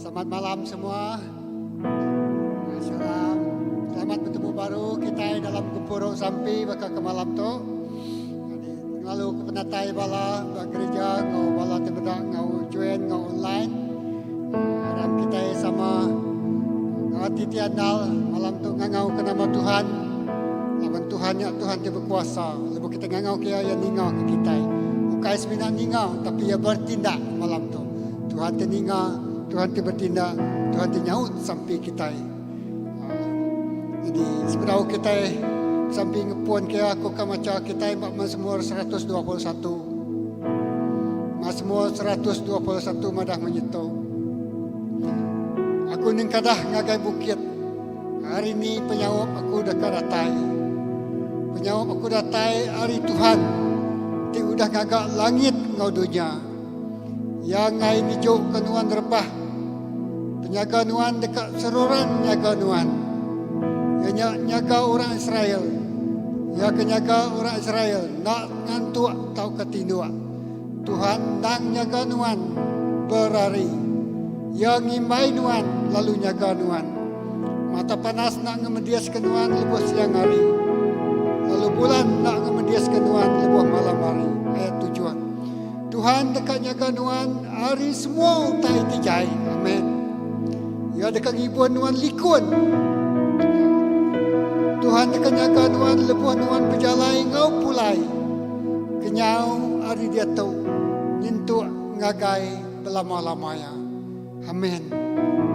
Selamat malam semua. Salam. Selamat bertemu baru kita dalam gempuru sampi baka ke malam tu. Jadi lalu ke penatai bala ba gereja ngau bala ti meda ngau join ngau online. Aram kita sama ngau ati ti andal malam tu ngangau ke nama Tuhan. Laban Tuhan nya Tuhan ti bekuasa. Lebuh kita ngangau ke iya, iya ninga ke kitai. Ukai semina ninga tapi iya bertindak malam tu. Tuhan ti ninga, Tuhan ti bertindak, Tuhan ti nyaut sampi kitai. Jadi sebedau kitai sampi ngepun ke aku ka macha kitai ba Mazmur 121. Mazmur 121 madah munyi tu. Aku nengkadah ngagai bukit. Hari ni penyaup aku deka datai. Penyaup aku datai ari Tuhan ti udah ngaga langit enggau dunya. Iya enggai ngejuka nuan rebah. Penyaga nuan deka seruran nyaga nuan. Iya nya nyaga orang Israel. Iya ke nyaga orang Israel enda ngantuk tauka tinduk. Tuhan endang nyaga nuan berari. Iya ngimbai nuan lalu nyaga nuan. Mata panas enda ngemediska nuan lebuh siang hari, lalu bulan enda ngemediska nuan lebuh malam hari. Ayat tujuh. Tuhan deka nyaga nuan ari semua utai ti jai. Amen. Iya deka ngibun nuan likun. Tuhan deka nyaga nuan lebuh nuan bejalai enggau pulai kenyau ari diatu nyentuk ngagai belama-lama iya. Amen.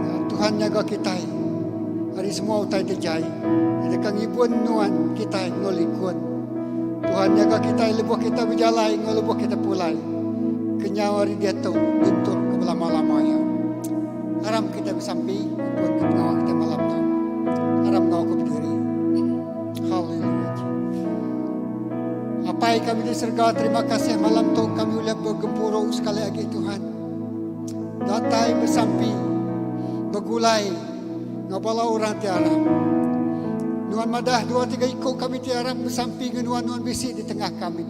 Ya, Tuhan nyaga kitai ari semua utai ti jai. Iya deka ngibun nuan kitai enggau likun. Tuhan nyaga kitai lebuh kita bejalai enggau lebuh kita pulai. Kenyau ari diatu nyentuk ke belama-lama iya. Aram kita besampi ngepun ke pengawa kita malam tu. Aram enggau aku bediri. Haleluya. Apai kami di serga, terima kasih malam tu kami ulih begempuru sekali agi Tuhan. Datai besampi begulai enggau bala orang ti arap. Nuan madah dua tiga iku kami ti arap besampi enggau nuan, nuan bisi di tengah kami.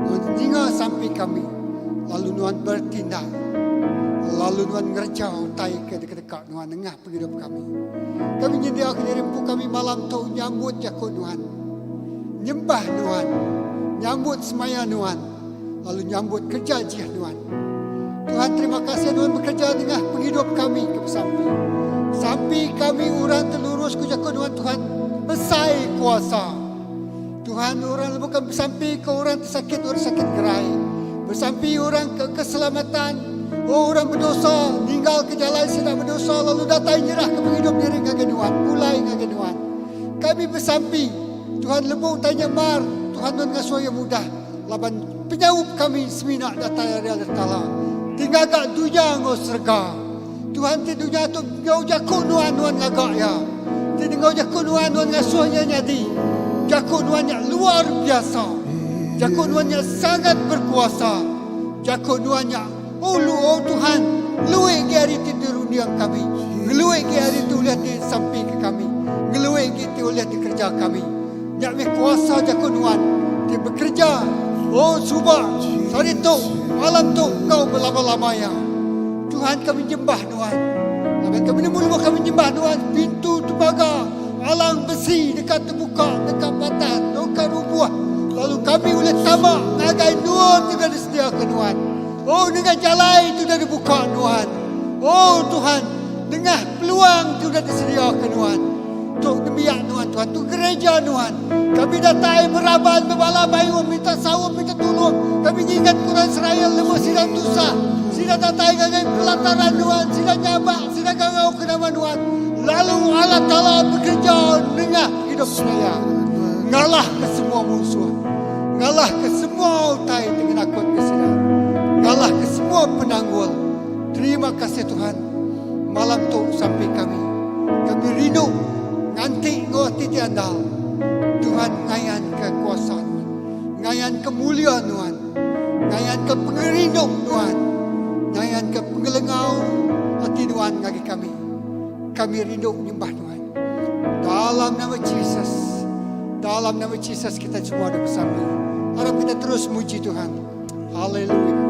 Nuan ninga sampi kami lalu nuan bertindak lalu nuan ngereja utai ke dikedeka nuan nengah pengidup kami. Kami nyendiaka diri empu kami malam tu nyambut jaku nuan, nyembah nuan, nyambut semaya nuan. lalu nyambut kerja jih nuan. Tuhan terima kasih nuan bekerja nengah pengidup kami ke besampi. Sampi kami orang telurus ku jaku nuan Tuhan besai kuasa. Tuhan orang bukan besampi ke orang tersakit orang sakit gerai. Besampi orang ke keselamatan. Oh orang berdosa ninggal ke jalan sida berdosa lalu datai nyerah ke pengidup diri ngagai nuan pulai ngagai nuan. Kami besampi Tuhan lebu tanya mar Tuhan nuan ngasuh iya mudah. Laban penyaup kami semina datai ari Allah Taala ti ngaga dunya enggau serega. Tuhan ti dunya tu enggau jaku nuan nuan ngaga iya. Ti enggau jaku nuan nuan ngasuh iya nyadi. Jaku nuan nya luar biasa. Jaku nuan nya sangat berkuasa. Jaku nuan nya ulu oh Tuhan ngelui agi ari ti dirunding kami. Ngelui agi ari ti ulih disampika kami. Ngelui agi ti ulih dikereja kami. Nya mih kuasa jaku nuan ti bekereja oh suba, sehari tu, malam tu enggau belama-lama iya. Tuhan kami nyembah nuan. Laban kami nemu lebuh kami nyembah nuan pintu tembaga alang besi deka tebuka deka patah deka rubuh lalu kami ulih tama ngagai endur ti udah disediaka nuan. Oh nengah jalai ti udah dibuka nuan. Oh Tuhan nengah peluang ti udah disediaka nuan. Tu nembiak nuan Tuhan, tu gereja nuan. Kami datai beraban bebala mayuh minta saup minta tulung. Kami ngingat orang Israel lebuh sida tusah. Sida datai ngagai pelataran nuan, sida nyabak, sida ngangau ke nama nuan. Lalu Allah Taala bekereja nengah pengidup sida. Ngalahka semua munsuh. Ngalahka semua utai ti ngenakutka sida. Ngalahka semua penanggul. Terima kasih Tuhan. Malam tu sampi kami. Kami rindu nganti enggau ati ti andal. Tuhan ngayanka kuasa Nuan, ngayanka mulia Nuan, ngayanka pengerindu Nuan, ngayanka pengelengau ati Nuan ngagai kami. Kami rindu nyembah Nuan. Dalam nama Jesus. Dalam nama Jesus kita semua ada besambi. Harap kita terus muji Tuhan. Haleluya.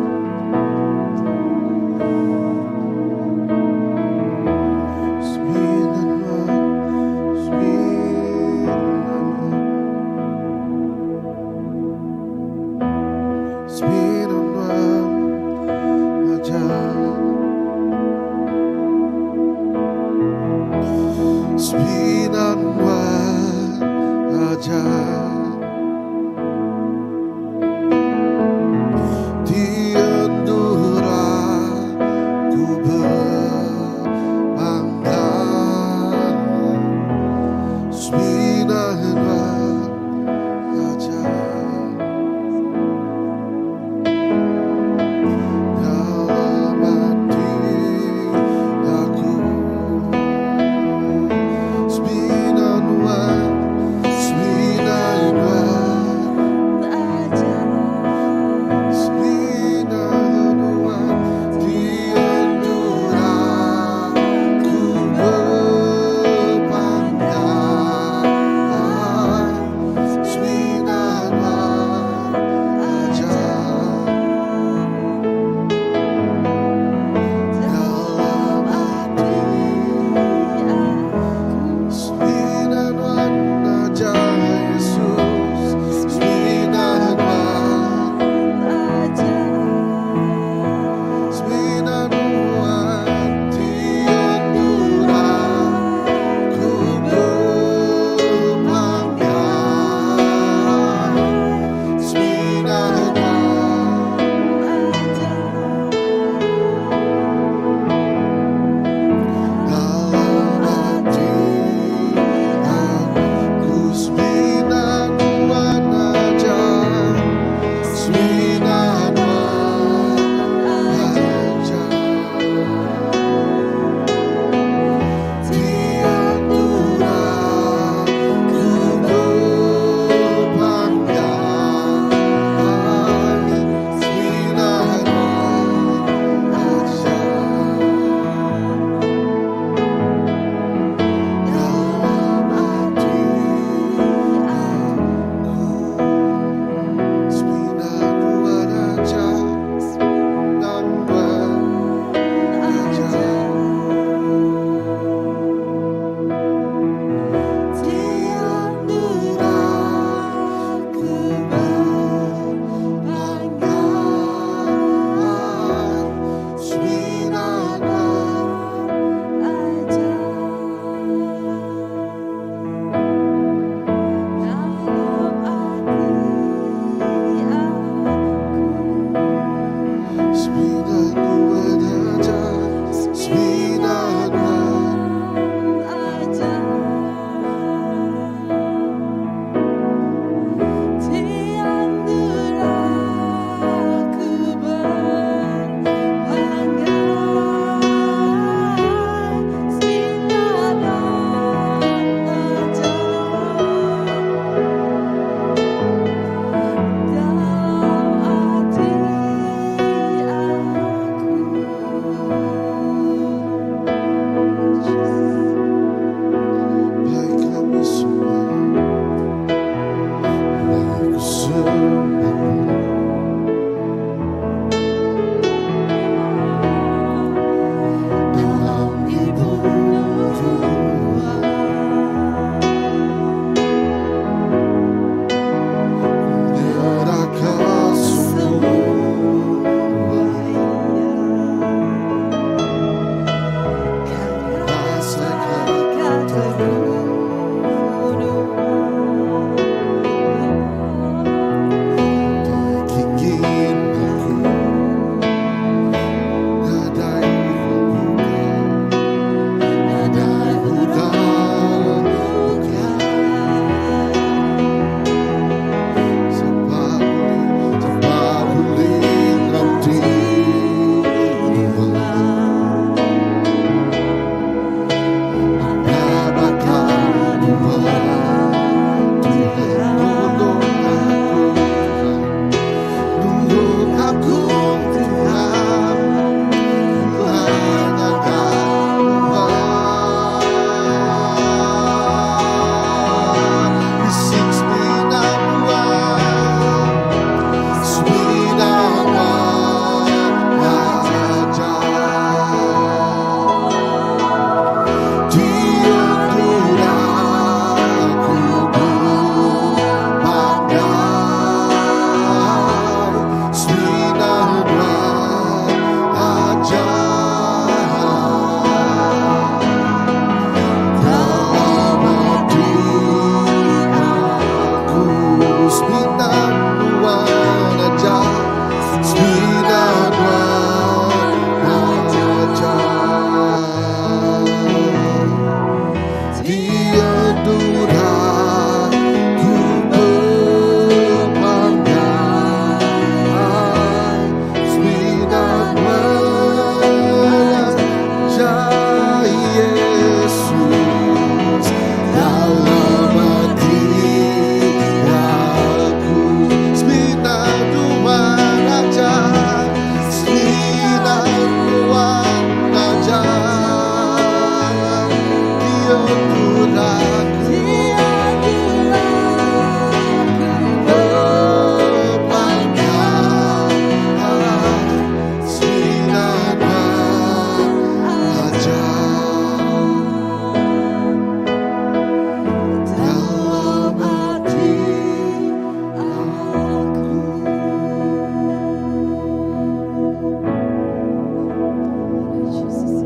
Aku ragu. Tiada aku Bepanggang Semina Nuan aja. Dalam hati aku. Jesus.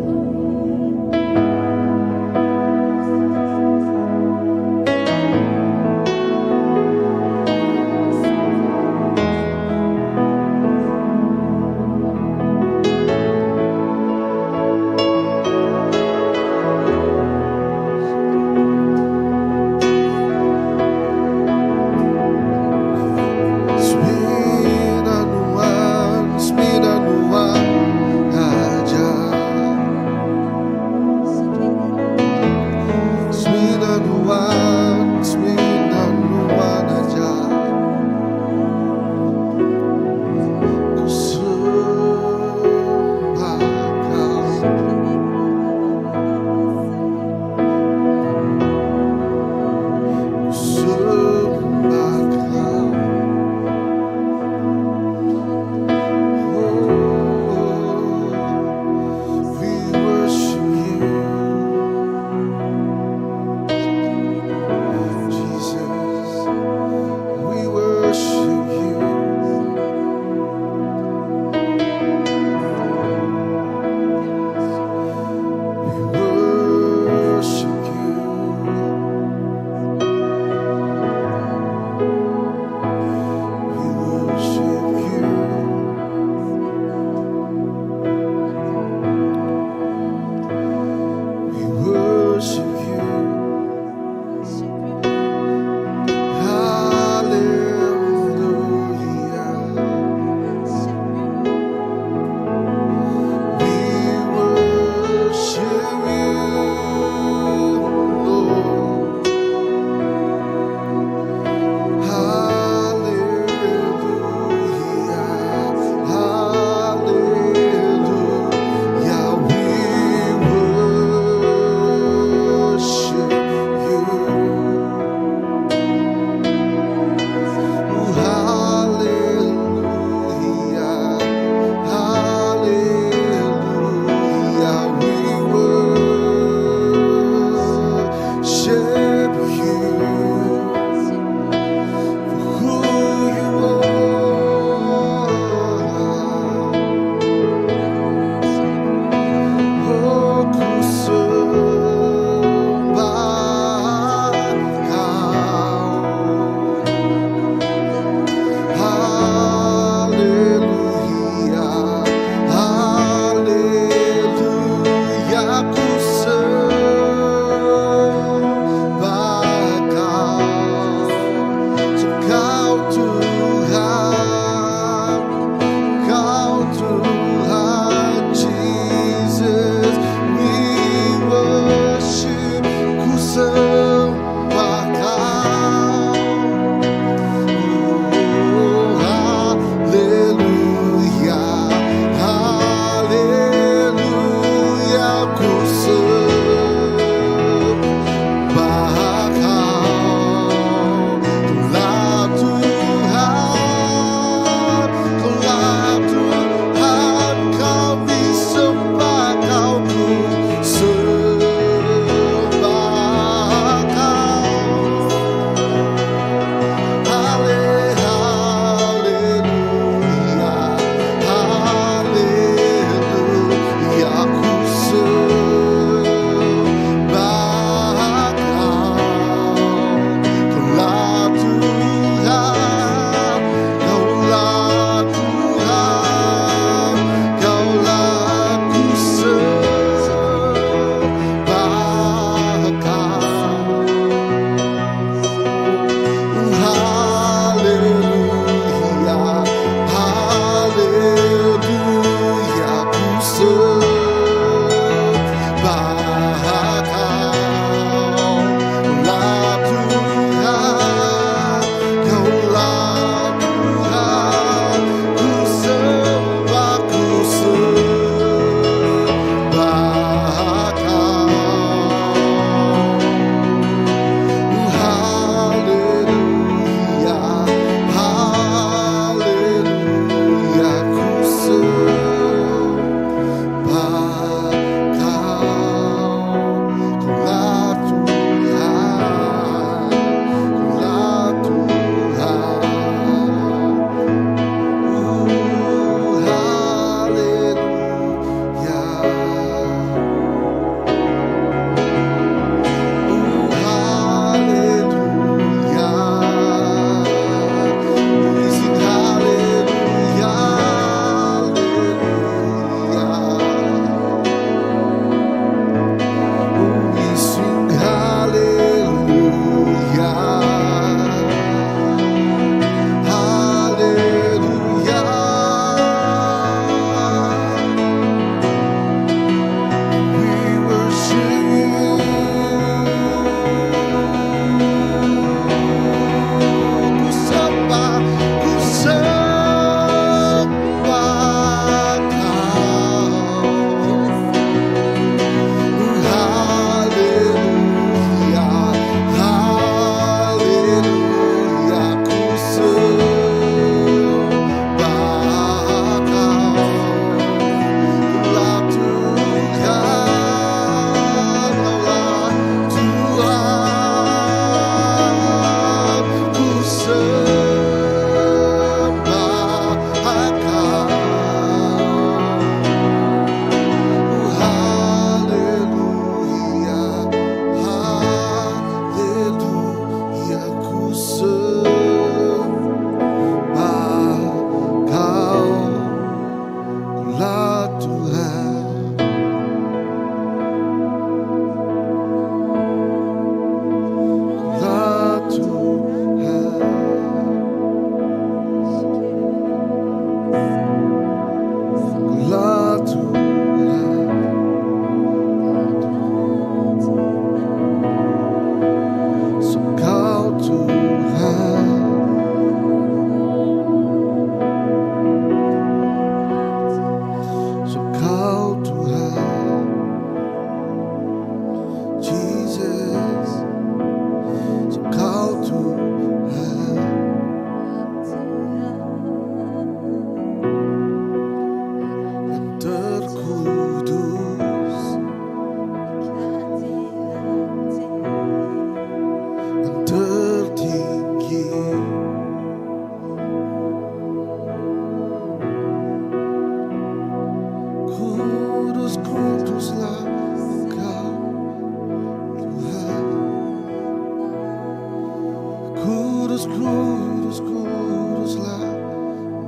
Kudus, kudus, kuduslah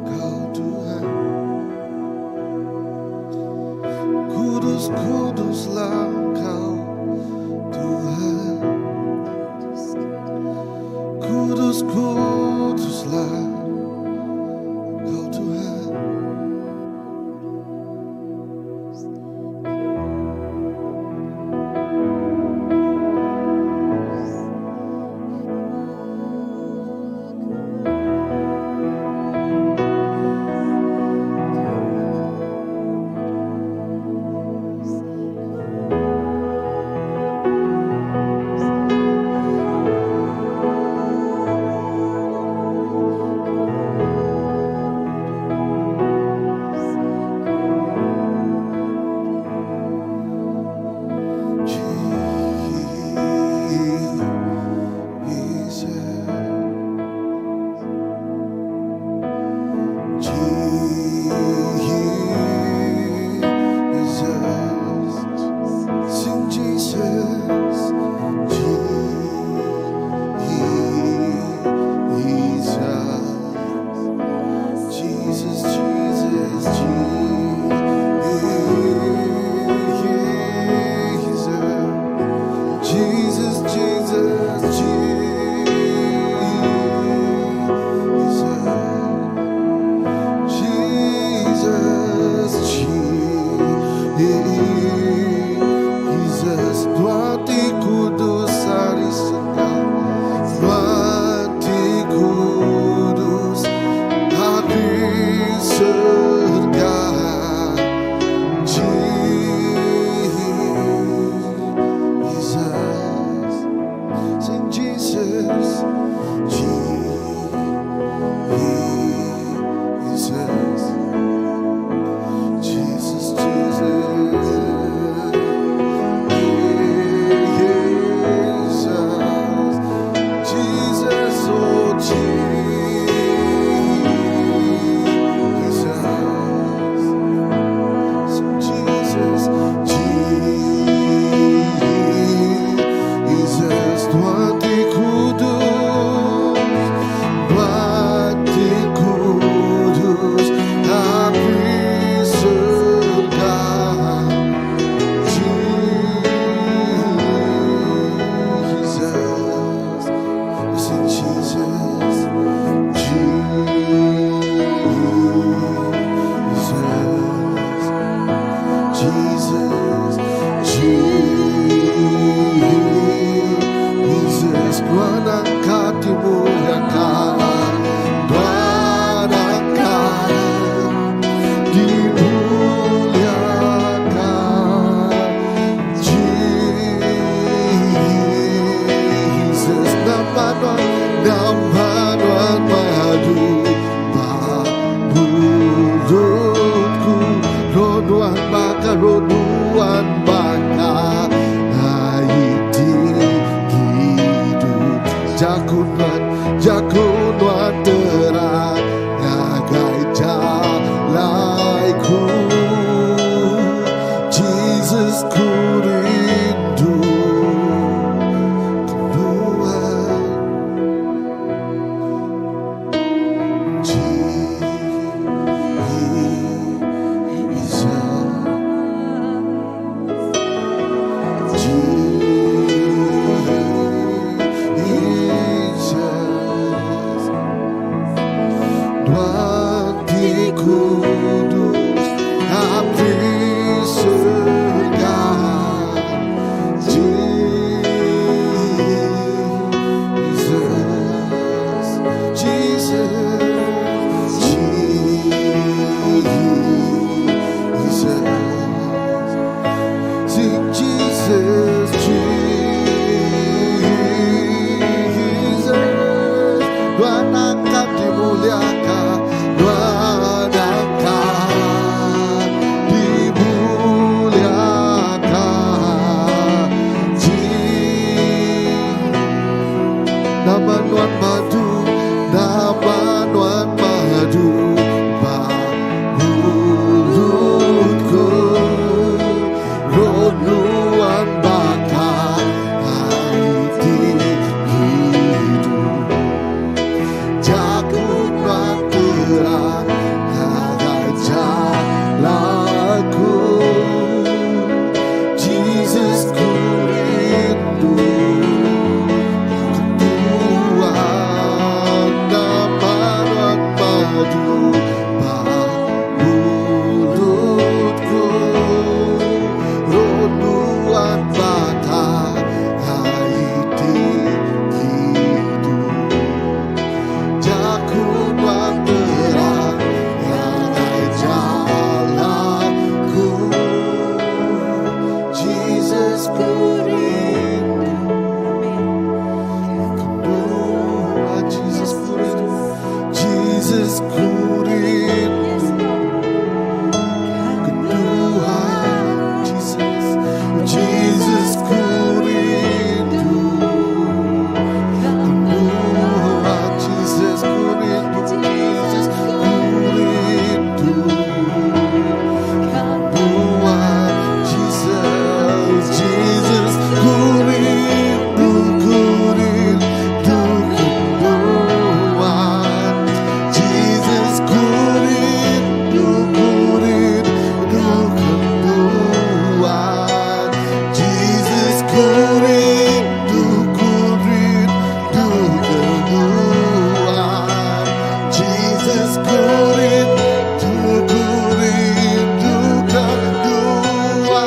Kau Tuhan. Kudus, kuduslah Kau Tuhan. Kudus, kuduslah Kau Tuhan. ku rindu. Kedua Jesus ku rindu, Jesus ku rindu. Kedua Jesus, Jesus ku rindu. Kedua Jesus ku rindu, Jesus ku rindu. Kedua Jesus, Jesus ku rindu, ku rindu. Kedua Jesus ku rindu, ku rindu. Kedua Jesus ku rindu, ku rindu. Kedua Jesus ku rindu, ku rindu. Kedua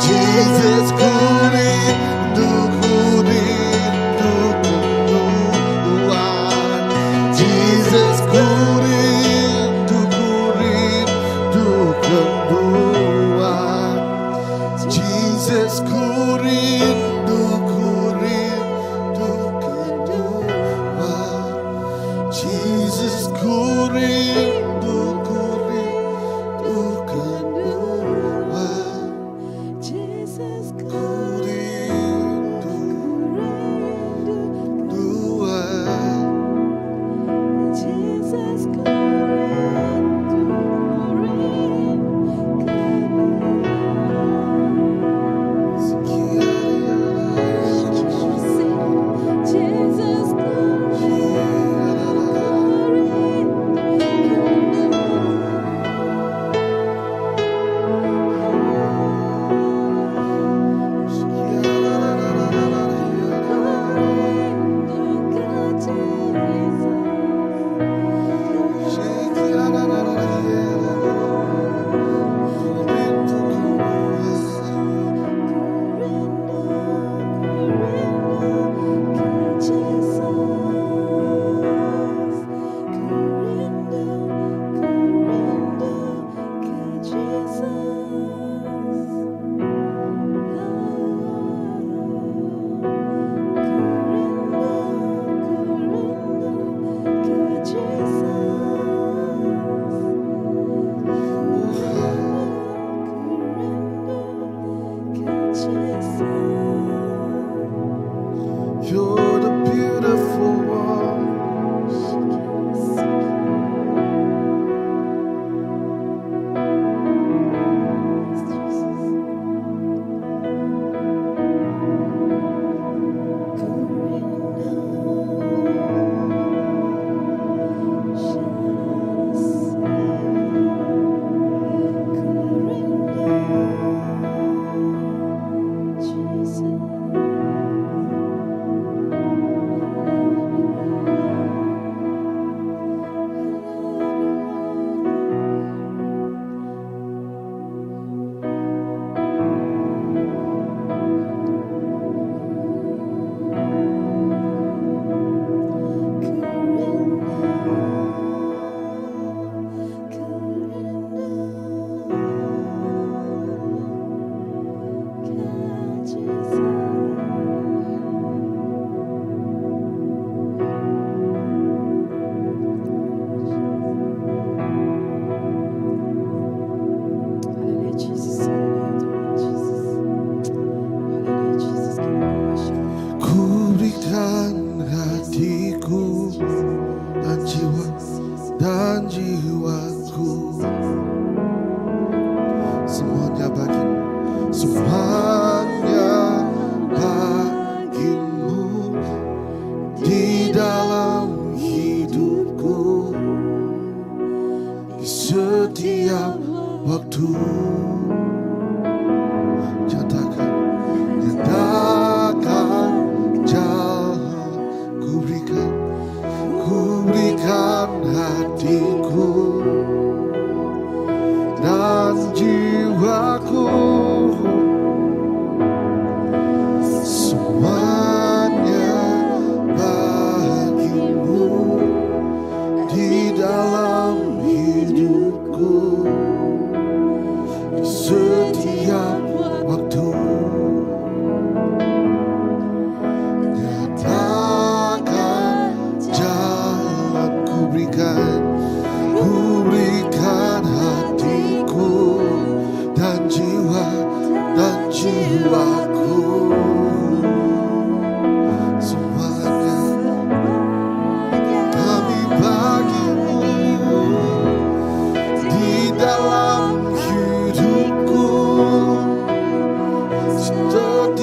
Jesus ku rindu, ku rindu. Kedua Jesus ku rindu, ku rindu. Kedua Jesus ku rindu, ku rindu. Kedua Jesus ku rindu, ku rindu. Kedua Jesus ku rindu dua Jesus ku rindu, ku rindu. Sekian.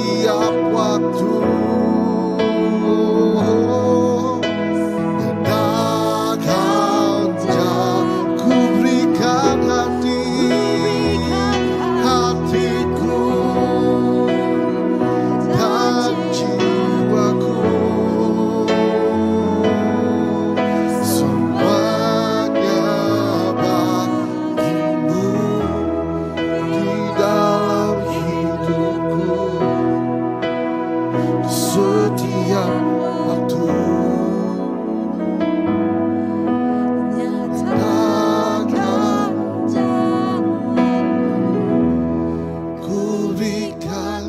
Setiap waktu Ku berikan hati hatiku dan jiwaku semuanya bagimu di dalam hidupku setiap waktu Nyatakan jalanmu ku berikan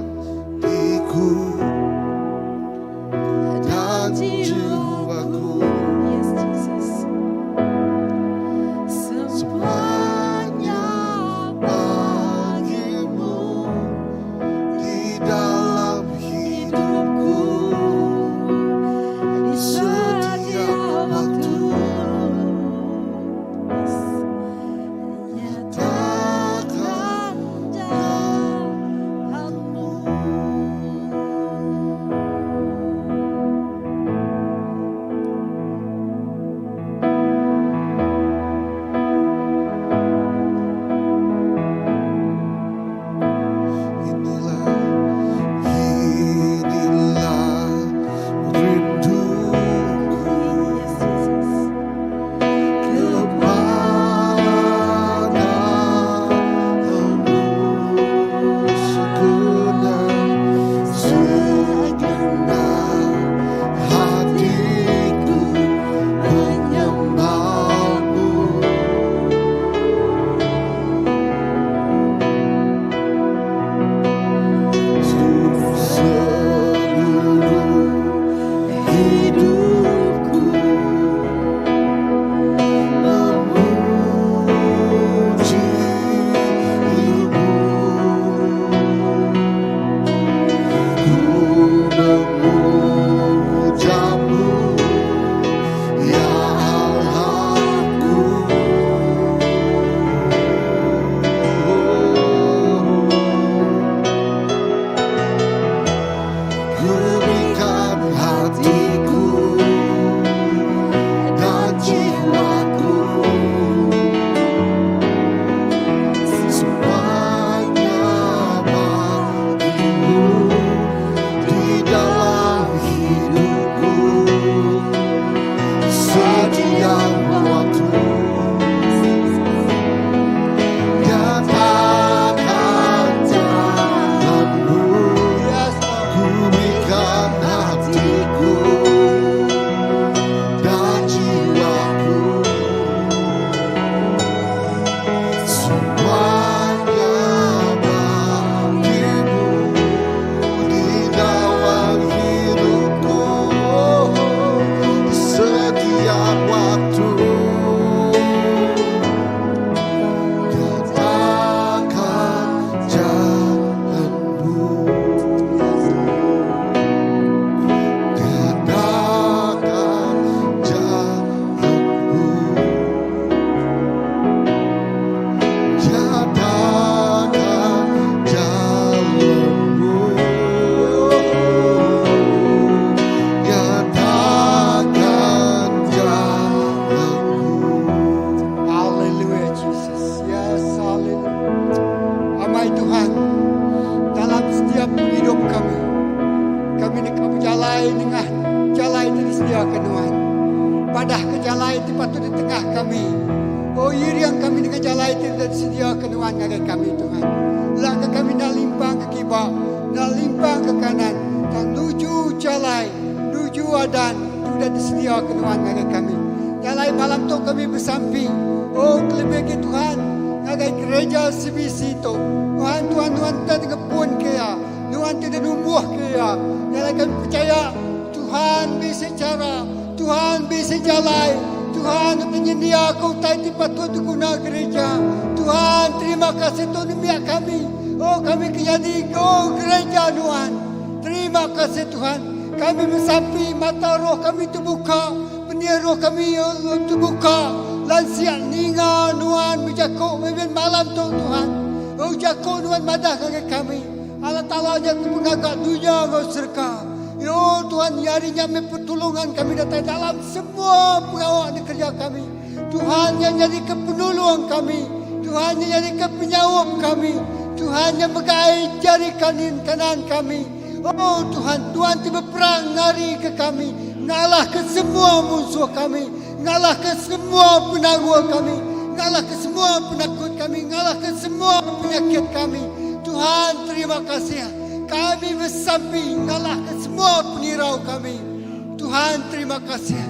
hatiku dan dan jiwaku. jiwaku Yes, Jesus. semuanya Semuanya bagimu bagimu di dalam hidupku hidupku di setiap setiap waktu waktu. Yes. Nyatakan jalanmu. Inilah inilah rinduku Yes, Jesus. kepadamu segenap segenap hatiku menyembahmu seluruh hidupku memujimu ku memujamu ya Allahku ku berikan hatiku dan jiwaku semuanya bagimu di dalam hidupku setiap waktu nyatakan jalanmu Yes, Lord. ku berikan hatiku dan jiwaku semuanya bagimu di dalam hidupku di setiap waktu nyatakan jalanmu nyatakan jalanmu nyatakan jalanmu nyatakan jalanmu Hallelujah, Jesus. Yes, hallelujah. Amai Tuhan, dalam setiap hidup kami, kami nak berjalan dengan jalan yang disediakan Tuhan. Padah ke jalan itu patut di tengah kami. Oh, iriang kami dengan jalan itu tidak disediakan Tuhan ngagai kami Tuhan. Langkah kami nak limpang ke kibak, nak limpang ke kanan, dan nuju jalan, nuju adan sudah disediakan Tuhan ngagai kami. Jalan malam tu kami bersampi. Oh, kelebih ke Tuhan, ngagai gereja CBC tu. Tuhan, Tuhan, Tuhan tak ngepun ke ya. Tuhan tidak numbuh ke ya. Jalan kami percaya Tuhan bisa cara, Tuhan bisa jalan, Tuhan penyedia kau tai ti patut guna gereja. Tuhan terima kasih Tuhan demi kami. Oh kami kejadi oh gereja Tuhan. Terima kasih Tuhan. Kami bersampi mata roh kami terbuka, penia roh kami ya Allah, terbuka. Lansiak ninga Tuhan berjakuk mimpin malam tu Tuhan. Oh jakuk Tuhan madah kepada kami. Allah Taala nya ke pengaga dunya enggau serega. O Tuhan, Iya ari nya meh pertulungan kami datai dalam semua pengawa dikereja kami. Tuhan nya nyadika penulung kami. Tuhan nya nyadika penyaup kami. Tuhan nya megai jari kanin kanan kami. O Tuhan, Tuhan ti beperang ngarika kami, ngalahka semua munsuh kami, ngalahka semua penanggul kami, ngalahka semua penakut kami, ngalahka semua penyakit kami. Tuhan, terima kasih. Kami besampi ngalahka semua pengirau kami. Tuhan, terima kasih.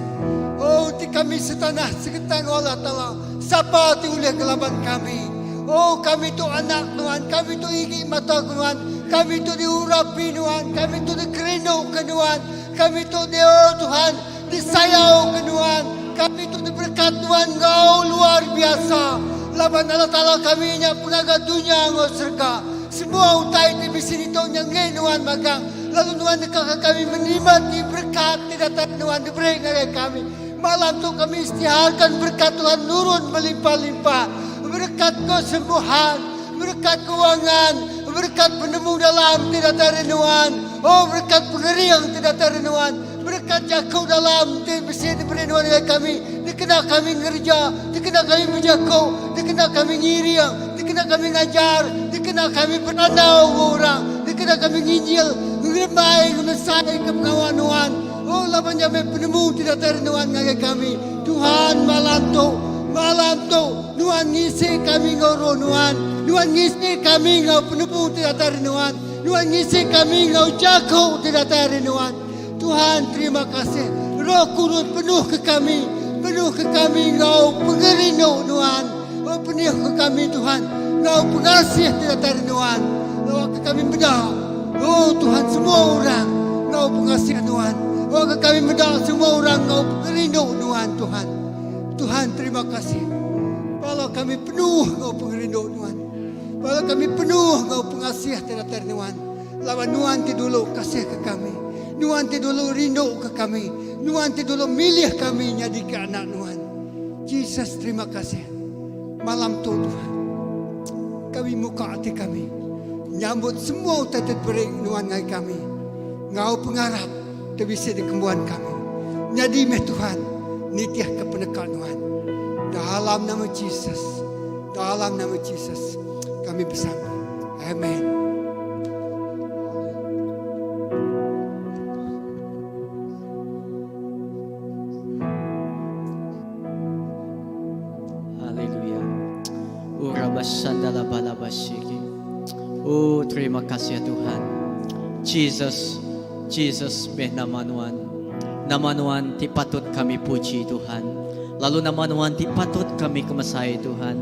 Oh, ti kami setanah segetan enggau Allah Taala, sapa ti ulih ngelaban kami? Oh, kami tu anak Nuan, kami tu igi mata ke Nuan, kami tu diurapi Nuan, kami tu dikerinduka Nuan, kami tu di, oh Tuhan, disayauka Nuan, kami tu diberekat Nuan enggau luar biasa. Laban Allah Taala kami nya pengaga dunya enggau serega. Semua utai ti bisi ditu nya enggai Nuan magang, lalu Nuan dekaka kami menerima ti berekat ti datai Nuan diberi ngagai kami. Malam tu kami istiharkan berekat Tuhan nurun belimpah-limpah, berekat kesembuhan, berekat kewangan, berekat penemu dalam ti datai ari Nuan, oh berekat pengering ti datai ari Nuan, berekat jaku dalam ti bisi diberi Nuan ngagai kami, dikena kami ngereja, dikena kami bejaku, dikena kami ngiring, dikena kami ngajar, dikena kami berandau enggau orang, dikena kami nginjil, ngerembai ngemesaika pengawa Nuan. Oh laban nya meh penemu ti datai ari Nuan ngagai kami. Tuhan malam tu, malam tu Nuan ngisi kami enggau roh Nuan. Nuan ngisi kami enggau penemu ti datai ari Nuan. Nuan ngisi kami enggau jaku ti datai ari Nuan. Tuhan terima kasih. Roh Kudus penuh ke kami, penuh ke kami enggau pengerindu Nuan. Oh penuh ke kami Tuhan enggau pengasih ti datai ari Nuan. Awakka kami meda, oh Tuhan semua orang enggau pengasih Nuan. Awakka kami meda semua orang enggau pengerindu Nuan Tuhan. Tuhan terima kasih. Bala kami penuh enggau pengerindu Nuan. Bala kami penuh enggau pengasih ti datai ari Nuan. Laban Nuan ti dulu kasihka kami. Nuan ti dulu rinduka kami. Nuan ti dulu milih kami nyadika anak Nuan. Jesus terima kasih. Malam tu Tuhan. Kami muka ati kami. Nyambut semua utai ti diberi Nuan ngagai kami. Enggau pengarap ti bisi dikembuan kami. Nyadi meh Tuhan nitihka peneka Nuan. Dalam nama Jesus. Dalam nama Jesus kami besampi. Amen. Haleluya. Urabashandala balabashiki. Oh, terima kasih ya Tuhan. Jesus, Jesus meh nama Nuan. Nama Nuan ti patut kami puji Tuhan. Lalu nama Nuan ti patut kami kemesai Tuhan.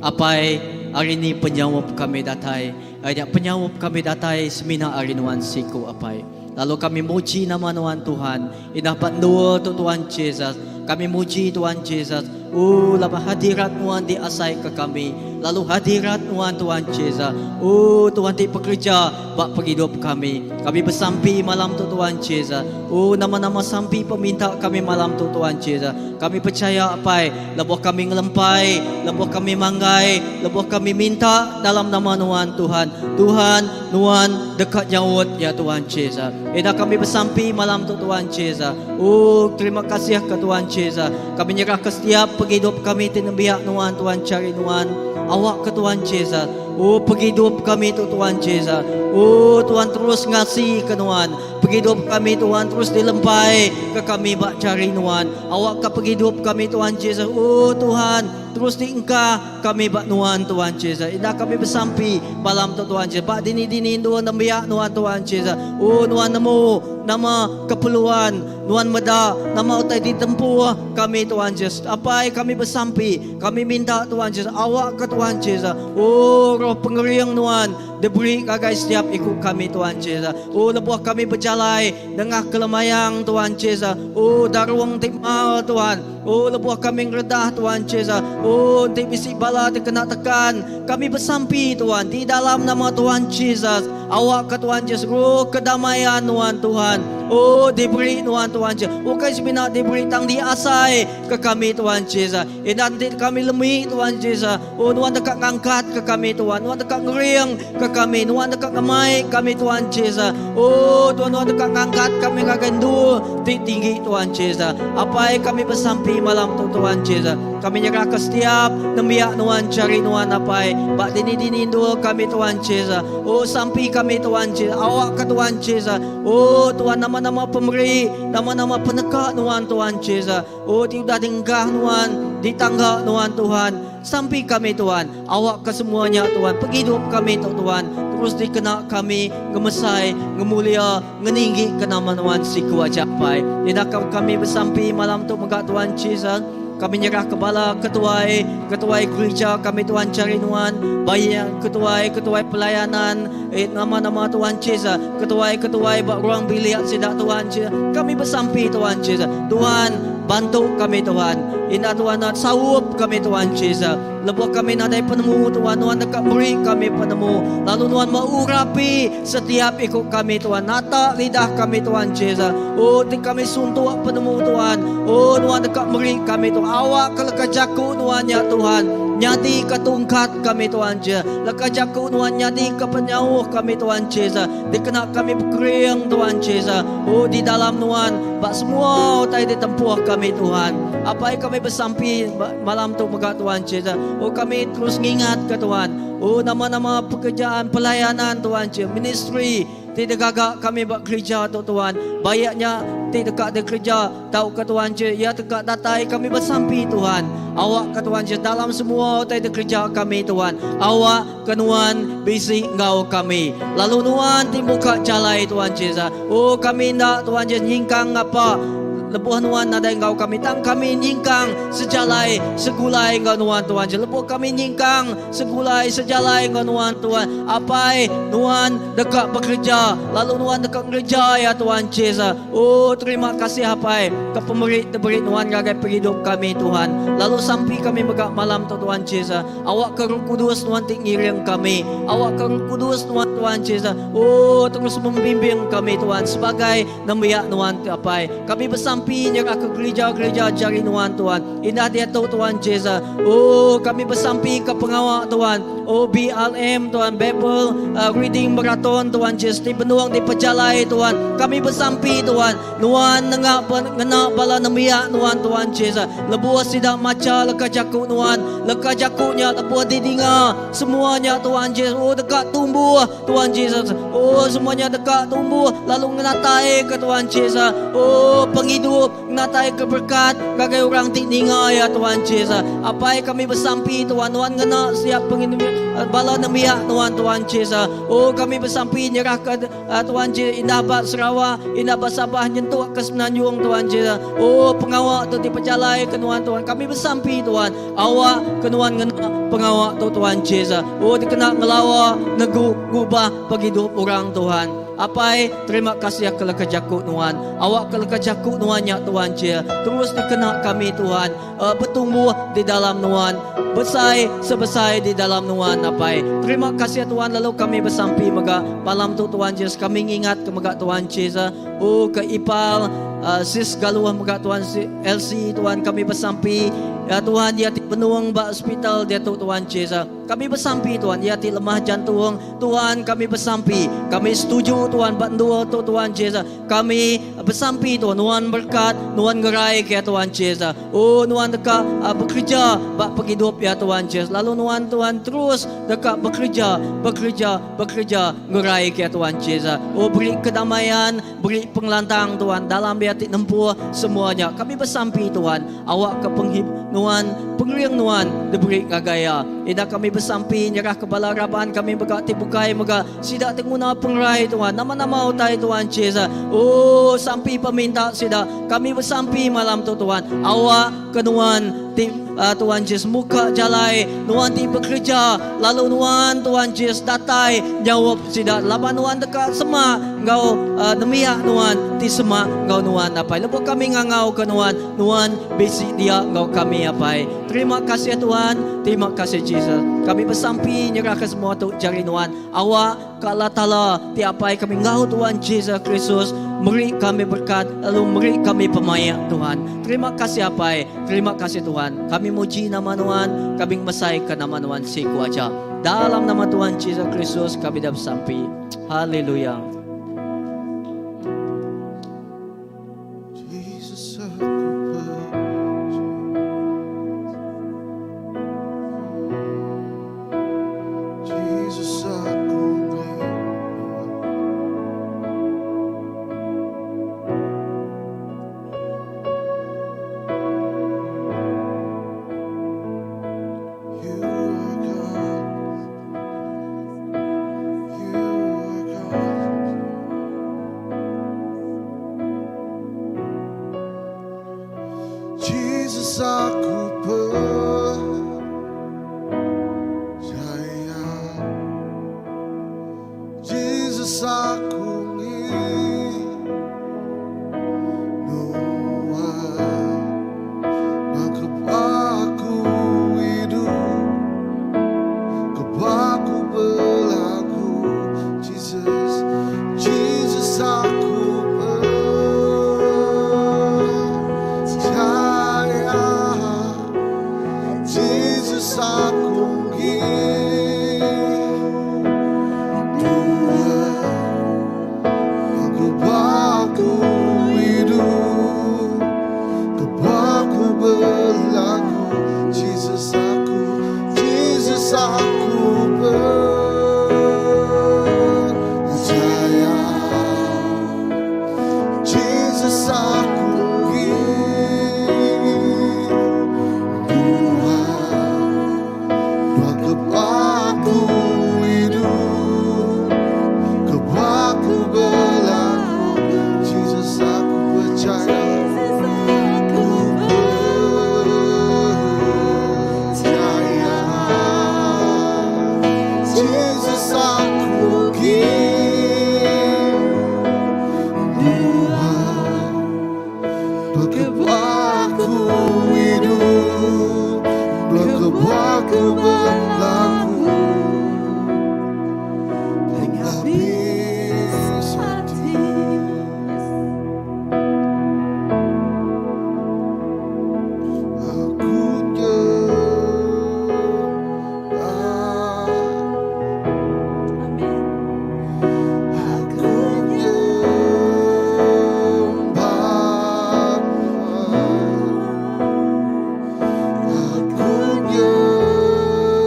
Apai, ari ni penyaup kami datai. Ari nya penyaup kami datai semina ari Nuan siku Apai. Lalu kami muji nama Nuan Tuhan. Indah ba endur tu Tuhan Jesus. Kami muji Tuhan Jesus. Ooh laban hadirat Nuan di asai ke kami. Lalu hadirat Nuan Tuhan Jesus. Ooh Tuhan ti pekerja ba pengidup kami. Kami besampi malam tu Tuhan Jesus. Ooh nama-nama sampi peminta kami malam tu Tuhan Jesus. Kami pechaya Apai lebuh kami ngelempai, lebuh kami manggai, lebuh kami minta dalam nama Nuan Tuhan. Tuhan Nuan deka nyaut ya Tuhan Jesus. Enda kami besampi malam tu Tuhan Jesus. Oh terima kasih ke Tuhan Jesus. Kami nyerah ke setiap pengidup kami ti nembiak Nuan Tuhan cari Nuan. Awak ke Tuhan Jesus. Oh pengidup kami tu Tuhan Jesus. Oh Tuhan terus ngasi ke Nuan. Pengidup kami Tuhan terus dilempai ke kami ba cari Nuan. Awak ke pengidup kami Tuhan Jesus. Oh Tuhan terus diengkah Kami ba Nuan, Tuan Jesus. Indah kami besampi malam tu, Tuan Jesus. Ba dini-dini endur nembiak Nuan, Tuan Jesus. Oh, Nuan nemu nama keperluan. Nuan meda nama utai ditempuh kami, Tuan Jesus. Apai, kami besampi. Kami minta, Tuan Jesus. Awakka, Tuan Jesus. Oh, roh pengering Nuan diberi ngagai setiap iku kami, Tuan Jesus. Oh, lebuh kami bejalai nengah kelemayang, Tuan Jesus. Oh, darung ti mal, Tuhan. Oh lebuh kami ngeredah Tuhan Jesus. Oh enti bisi bala ti kena tekan, kami besampi Tuhan di dalam nama Tuhan Jesus. Awakka Tuhan Jesus roh kedamaian nuan Tuhan. Oh diberi nuan Tuhan Jesus. Ukai semina diberi tang diasai ke kami Tuhan Jesus. Enda enti kami lemi Tuhan Jesus. Oh nuan deka ngangkat ke kami Tuhan. Nuan deka ngering ke. ke kami. Nuan deka ngemai kami Tuhan Jesus. Oh Tuhan Nuan deka ngangkat kami ngagai endur ti tinggi Tuhan Jesus. Apai kami besampi malam tu Tuhan Jesus. Kami nyerah ke setiap nembiak Nuan jari Nuan Apai. Ba dini-dini endur kami Tuhan Jesus. Oh sampi kami Tuhan Jesus. Awak ke Tuhan Jesus. Oh Tuhan nama-nama pemeri, nama-nama peneka Nuan Tuhan Jesus. Oh ti udah dinggah Nuan, ditangga Nuan Tuhan. Sampi kami Tuhan, awak ke semua nya Tuhan, pengidup kami tu Tuhan, terus dikena kami ngemesai, ngemulia, ngeninggi ke nama Nuan siku aja Apai. Indah kami besampi malam tu mega Tuhan Jesus. Kami nyerah ke bala ketuai, ketuai gereja kami Tuhan cari Nuan, baik ketuai, ketuai pelayanan, eh, nama-nama Tuhan Jesus, ketuai-ketuai ba ruang bilik sida Tuhan Jesus. Kami besampi Tuhan Jesus. Tuhan bantu kami Tuhan. Indah Tuhan saup kami Tuhan Jesus. Lebuh kami nadai penemu Tuhan, Tuhan dekat beri kami penemu. Lalu Tuhan mengurapi setiap ikut kami Tuhan. Nata lidah kami Tuhan Jesus. Oh, ti kami suntuk penemu Tuhan. Oh, Tuhan dekat beri kami Tuhan. Awak ke leka jaku Tuhan ya Tuhan. Nyadi ke tungkat kami Tuhan Jesus. Leka jaku Tuhan nyadi ke penyauh kami Tuhan Jesus. Dikena kami berkering Tuhan Jesus. Oh, di dalam Tuhan. Bak semua utai ditempuh kami Tuhan. Apa yang kami bersampi malam tu mega Tuhan Jesus. Oh, kami terus ngingat ke Tuhan. Oh, nama-nama pekerjaan pelayanan Tuhan Jesus. Ministry tidak gagak kami buat kerja tu Tuhan. Bayaknya tidak dekat de kerja tahu ke Tuhan je ya dekat datai kami bersampi Tuhan. Awak ke Tuhan je dalam semua utai de kerja kami Tuhan. Awak ke Nuan bisi ngau kami. Lalu Nuan timuka jalai Tuhan Jesus. Oh kami ndak Tuhan je nyingkang apa lebuh Nuan nadai ngau kami tang kami nyingkang sejalai segulai ngau Nuan Tuhan je lebuh kami nyingkang segulai sejalai ngau Nuan Tuhan apai Nuan dekat bekerja lalu Nuan dekat ngerja ya Tuhan Jesus. Oh terima kasih apai ke pemeri diberi Nuan ngagai penghidup kami Tuhan. Lalu sampai kami megak malam tu Tuhan Jesus. Awak ke Roh Kudus Nuan ti ngiring kami. Awak ke Roh Kudus Nuan Tuhan Jesus. Oh terus membimbing kami Tuhan sebagai nembiak Nuan tu apai. Kami bersampi nyerah ke gereja-gereja jari Nuan Tuhan. Indah dia tu Tuhan Jesus. Oh kami bersampi ke pengawal Tuhan. Oh BLM Tuhan, Bible Reading Marathon Tuhan Jesus di penuang di pejalai Tuhan. Kami bersampi Tuhan. Nuan nengah ngena bala nembiak Nuan Tuhan Jesus. Lebuh sidak maca leka jaku Nuan, leka jakunya lebuh didinga semuanya Tuhan Jesus. Oh dekat tumbuh Tuhan Jesus. Oh semuanya dekat tumbuh lalu ngenatai ke Tuhan Jesus. Oh penghidup ngenatai ke berkat gagai orang ti ninga ya Tuhan Jesus. Apa yang kami bersampi Tuhan, Tuhan ngena siap penghidup bala nembiak Tuhan Tuhan Jesus. Oh kami bersampi nyerah ke Tuhan Jesus indah bak Sarawak, indah bak Sabah nyentuh ke Semenanjung Tuhan Jesus. Oh pengawak tu diperjalai ke Tuhan Tuhan. Kami bersampi Tuhan, awak ke Tuhan ngena pengawak tu Tuhan Jesus. Oh dikena ngelawa negu ngubah penghidup orang Tuhan. Apai terima kasih ke leka jaku Tuhan. Awak ke leka jaku Tuhan ya Tuhan Jesus. Terus dikena kami Tuhan, bertumbuh di dalam Tuhan, besai sebesai di dalam Tuhan apai. Terima kasih Tuhan. Lalu kami bersampi mega malam tu Tuhan Jesus. Kami ngingat ke mega Tuhan Jesus. Oh ke Ipal sis galuh mega Tuhan LC Tuhan kami bersampi ya Tuhan dia ti penuang ba hospital dia tu Tuhan Jesus. Kami bersampi Tuhan dia ti lemah jantung Tuhan kami bersampi. Kami setuju Tuhan bantu tu Tuhan Jesus. Kami bersampi Tuhan Tuhan berkat Tuhan gerai ke Tuhan Jesus. Oh Tuhan dekat bekerja bak penghidup ya Tuhan Jesus. Lalu Tuhan Tuhan terus dekat bekerja bekerja bekerja gerai ke Tuhan Jesus. Oh beri kedamaian, beri pengelantang Tuhan dalam dia ti nempuh semuanya. Kami bersampi Tuhan awak ke penghib Tuhan pengering Tuhan diberi ngagaya. Ida kami bersampi nyerah ke bala raban kami mega ti bukai mega sidak tenguna pengerai Tuhan nama-nama utai Tuhan Jesus. Oh sampi peminta sidak kami bersampi malam tu Tuhan awak ke Tuhan ti Tuhan Jesus muka jalai Tuhan ti bekerja lalu Tuhan Tuhan Jesus datai jawab sidak laban Tuhan dekat semak ngau nemiak Tuhan ti semak ngau Tuhan apai. Lebuh kami ngangau ke Tuhan Tuhan bisi dia ngau kami apai. Terima kasih Tuhan, terima kasih Jesus. Kami bersampi nyerah ke semua tu jari Tuhan. Awak ke Allah Ta'ala ti apai kami ngau Tuhan Jesus Kristus meri kami berkat lalu meri kami pemayak Tuhan. Terima kasih apai, terima kasih Tuhan. Kami muji nama Tuhan, kami mesai ke nama Tuhan siku aja. Dalam nama Tuhan Jesus Kristus kami dah besampi. Haleluya. Jesus aku percaya. Jesus aku rindu. You are God. You are God. Jesus aku percaya. Jesus aku nginu. Aku hidup, aku berlagu. Jesus, Jesus aku percaya. Jesus aku hidup, aku hidup, aku berlagu. Jesus aku, Jesus aku percaya. Jesus aku hidup, aku hidup, aku berlagu. Jesus aku percaya. Ku percaya. Jesus aku hidup, aku hidup, aku berlagu. Penghabis hati. Aku nyembah, Amin. aku nyembah, aku nyembah.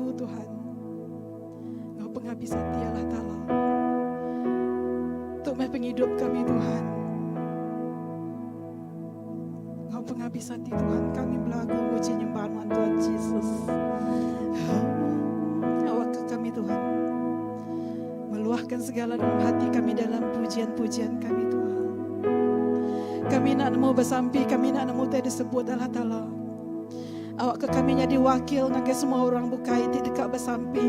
belagu Tuhan enggau pengabis ati Allah Taala. Tu meh pengidup kami Tuhan. Enggau pengabis ati Tuhan kami belagu muji nyembah nuan Tuhan Jesus. Awakka kami Tuhan meluahkan segala dalam hati kami dalam pujian-pujian kami Tuhan. Kami nak nemu besampi, kami nak nemu tai disebut Allah Taala. Awakka kami nyadi wakil ngagai semua orang bukai ti deka besampi,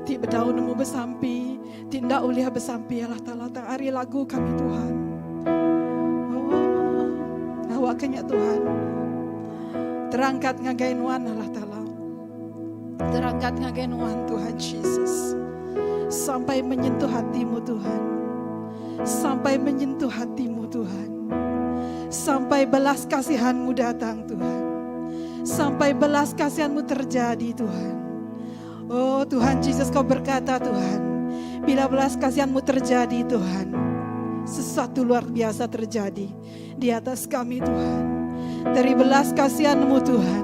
ti bedau nemu besampi, ti enda ulih besampi Allah Taala tang ari lagu kami Tuhan. Oh, awakka nya Tuhan. Terangkat ngagai nuan Allah Taala. Terangkat ngagai nuan Tuhan Jesus. Sampai menyentuh hatimu Tuhan. Sampai menyentuh hatimu Tuhan. Sampai belas kasihanmu datang Tuhan. Sampai belas kasihanmu terjadi Tuhan. Oh Tuhan Jesus kau berkata Tuhan. Bila belas kasihanmu terjadi Tuhan. Sesuatu luar biasa terjadi di atas kami Tuhan. Dari belas kasihanmu Tuhan.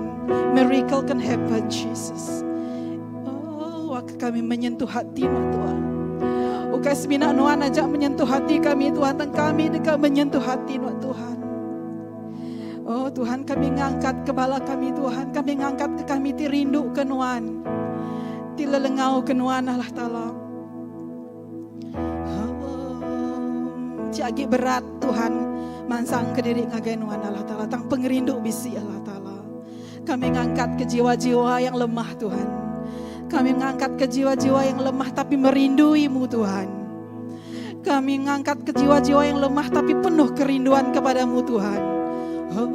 Miracle can happen Jesus. Oh, waktu kami menyentuh hatimu Tuhan. Ukai semina nuan aja menyentuh hati kami Tuhan. Dan kami dekat menyentuh hati nuan Tuhan. Oh Tuhan kami ngangkat kepala kami Tuhan. Kami ngangkat ke kami ti rindu ke nuan. Ti lelengau ke nuan Allah Ta'ala. Oh, ti agi berat Tuhan mansang ke diri ngagai nuan Allah Ta'ala. Tang pengerindu bisi Allah Ta'ala. Kami ngangkat ke jiwa-jiwa yang lemah Tuhan. Kami ngangkat ke jiwa-jiwa yang lemah tapi merinduimu Tuhan. Kami ngangkat ke jiwa-jiwa yang lemah tapi penuh kerinduan kepadamu Tuhan. Oh,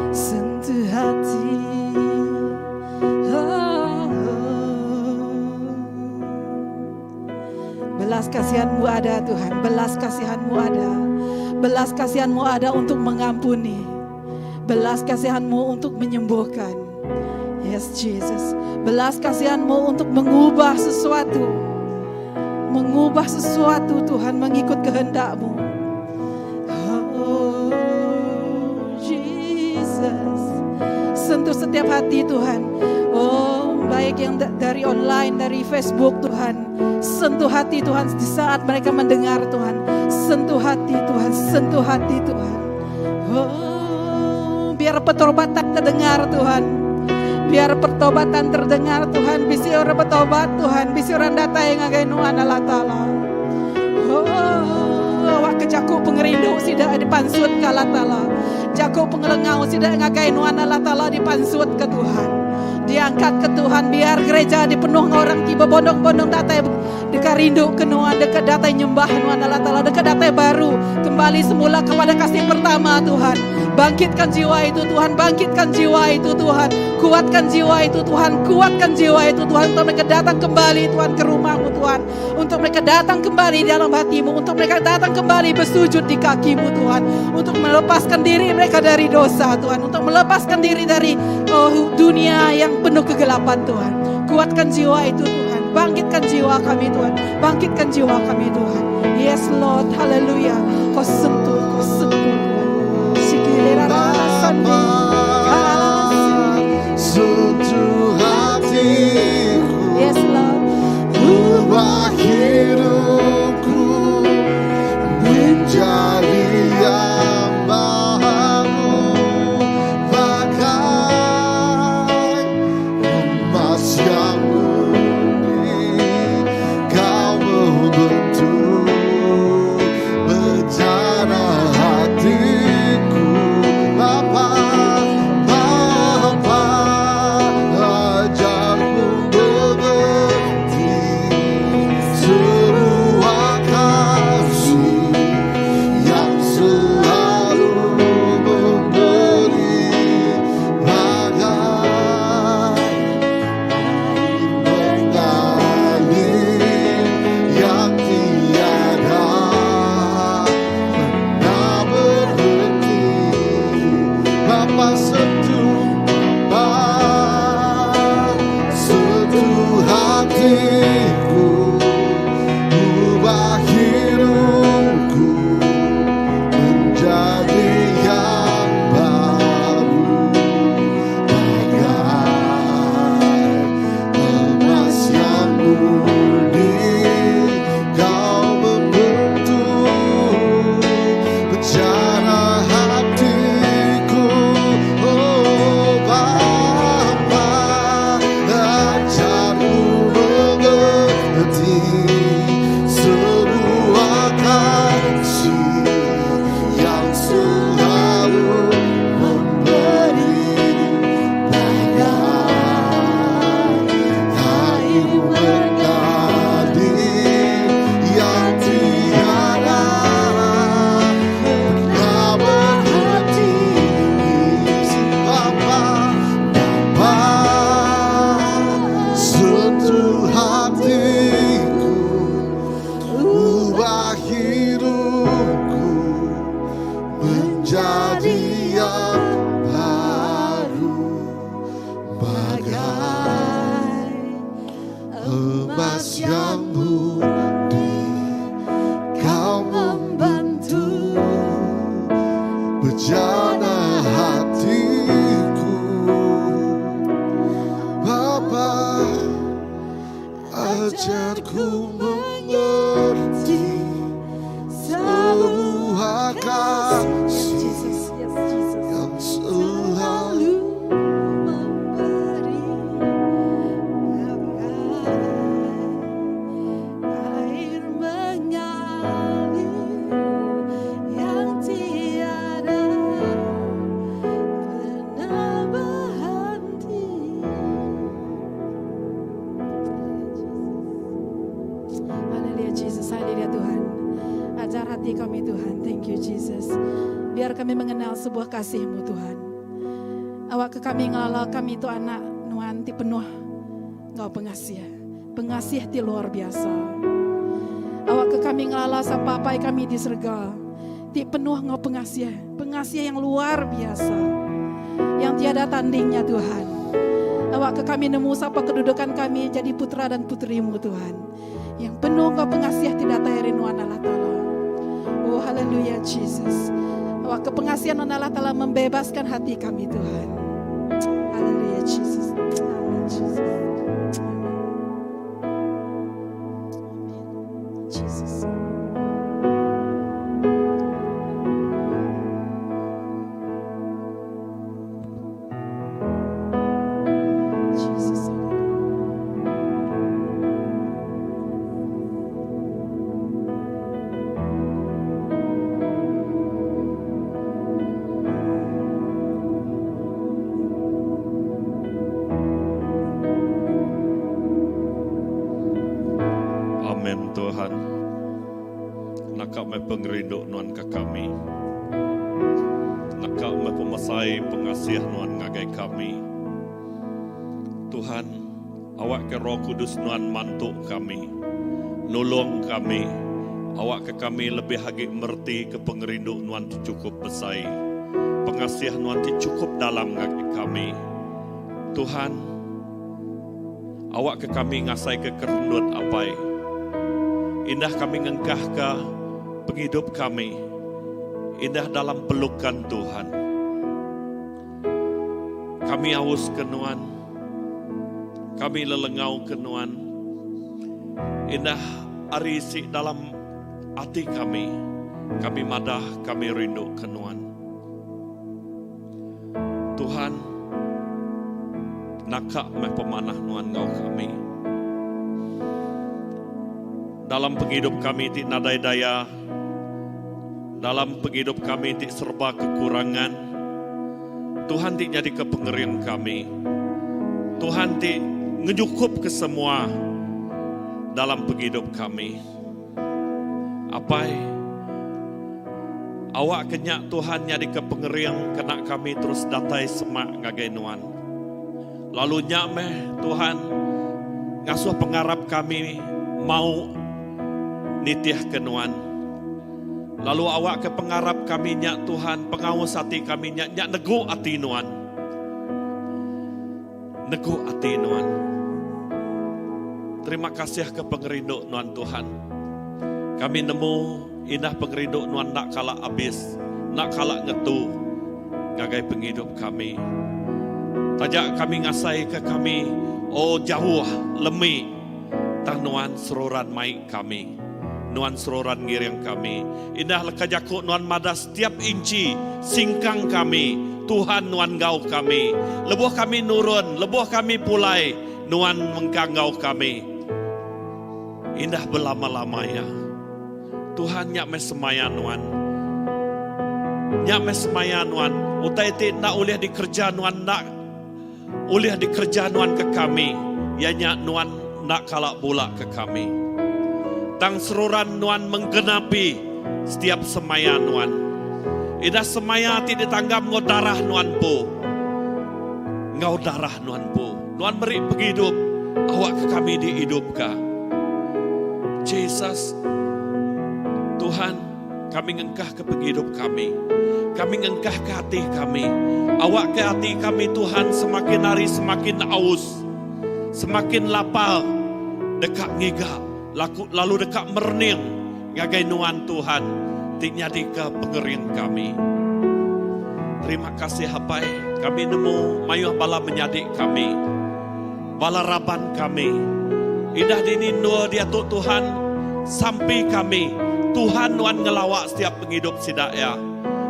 sentuh hati. Oh, Belas kasihanmu ada Tuhan, belas kasihanmu ada. Belas kasihanmu ada untuk mengampuni. Belas kasihanmu untuk menyembuhkan. Yes Jesus. Belas kasihanmu untuk mengubah sesuatu. Mengubah sesuatu Tuhan mengikut kehendakmu. Oh Jesus. Sentuh setiap hati Tuhan. Oh baik yang dari online, dari Facebook Tuhan. Sentuh hati Tuhan di saat mereka mendengar Tuhan. Sentuh hati Tuhan, sentuh hati Tuhan. Oh, biar pertobatan terdengar Tuhan. Biar pertobatan terdengar Tuhan. Bisi orang bertobat Tuhan. Bisi orang datang ngagai nuan Allah Ta'ala. Oh, awak ke jaku pengerindu sida dipansut ke Allah Ta'ala. Jaku pengelengau sida ngagai nuan Allah Ta'ala dipansut ke Tuhan. Diangkat ke Tuhan biar gereja dipenuh orang tiba bondong-bondong datai dekat rindu ke nuan dekat datai nyembah nuan Allah Ta'ala dekat datai baru kembali semula kepada kasih pertama Tuhan. Bangkitkan jiwa itu Tuhan, bangkitkan jiwa itu Tuhan, kuatkan jiwa itu Tuhan, kuatkan jiwa itu Tuhan untuk mereka datang kembali Tuhan ke rumahmu Tuhan, untuk mereka datang kembali dalam hatimu, untuk mereka datang kembali bersujud di kakimu Tuhan, untuk melepaskan diri mereka dari dosa Tuhan, untuk melepaskan diri dari oh, dunia yang penuh kegelapan Tuhan. Kuatkan jiwa itu Tuhan, bangkitkan jiwa kami Tuhan, bangkitkan jiwa kami Tuhan. Yes Lord, haleluya. Kau sentuh, kau sentuh Tuhan. Sentuh hatiku. Yes Lord. Ubah hidupku menjadi yang baru bagai emas yang murni kau membentuk bejana hatiku Bapa. hati kami Tuhan. Thank you Jesus. Biar kami mengenal sebuah kasih-Mu Tuhan. Awak ke kami ngelala kami tu anak Nuan ti penuh enggau pengasih. Pengasih ti luar biasa. Awak ke kami ngelala sapa Apai kami di serega ti penuh enggau pengasih. Pengasih yang luar biasa. Yang tiada tandingnya Tuhan. Awak ke kami nemu sapa kedudukan kami jadi putra dan putrimu Tuhan. Yang penuh enggau pengasih ti datai ari nuan Allah Taala. Oh haleluya Jesus. Awak ke pengasihan nuan Allah Taala membebaskan hati kami Tuhan. Haleluya Jesus. Amin Jesus. Amin. Amin. Jesus. Jesus. Amen Tuhan. Naka meh pengerindu nuan ke kami. Naka meh pemesai pengasih nuan ngagai kami. Tuhan, awakka Roh Kudus nuan mantu kami, nulung kami, awakka kami lebih agi mereti ke pengerindu nuan ti chukup besai, pengasih nuan ti chukup dalam ngagai kami. Tuhan, Awakka kami ngasaika kerendut Apai. Indah kami ngengkahka pengidup kami indah dalam pelukan Tuhan. Kami aus ke Nuan. Kami lelengau ke Nuan. Indah ari isi dalam ati kami, kami madah kami rindu ke Nuan. Tuhan, naka meh pemanah Nuan enggau kami. Dalam pengidup kami ti nadai daya, dalam pengidup kami ti serba kekurangan, Tuhan ti nyadika pengering kami. Tuhan ti ngenyukupka semua dalam pengidup kami. Apai, awakka nya Tuhan nyadika pengering kena kami terus datai semak ngagai Nuan. Lalu nya meh Tuhan ngasuh pengarap kami mau nitihka Nuan. Lalu awakka pengarap kami nya Tuhan, pengaus ati kami nya nya negu ati Nuan. Negu ati Nuan. Terima kasih ke pengerindu Nuan Tuhan. Kami nemu indah pengerindu Nuan enda kala abis, enda kala ngetu ngagai pengidup kami. Taja kami ngasaika kami oh jauh lemi tang Nuan seruran mai kami. Nuan seruran ngiring kami. Indah leka jaku Nuan madah setiap inchi singkang kami, Tuhan Nuan enggau kami. Lebuh kami nurun, lebuh kami pulai, Nuan mengkang enggau kami. Indah belama-lama iya. Tuhan nya meh semaya Nuan. Nya meh semaya Nuan. Utai ti enda ulih dikereja Nuan enda ulih dikereja Nuan ke kami, iya nya Nuan enda kala bula ke kami. Tang seruran Nuan menggenapi setiap semaya Nuan. Indah semaya ti ditanggam enggau darah Nuan empu. Enggau darah Nuan empu. Nuan meri pengidup awakka kami diidupka. Jesus, Tuhan, kami ngengkahka pengidup kami. Kami ngengkahka ati kami. Awakka ati kami Tuhan semakin hari semakin aus, semakin lapar deka ngiga lalu deka merening ngagai Nuan Tuhan ti nyadika pengering kami. Terima kasih Apai, kami nemu mayuh bala menyadi kami, bala raban kami. Indah dini endur diatu Tuhan, sampi kami, Tuhan Nuan ngelawa setiap pengidup sida iya.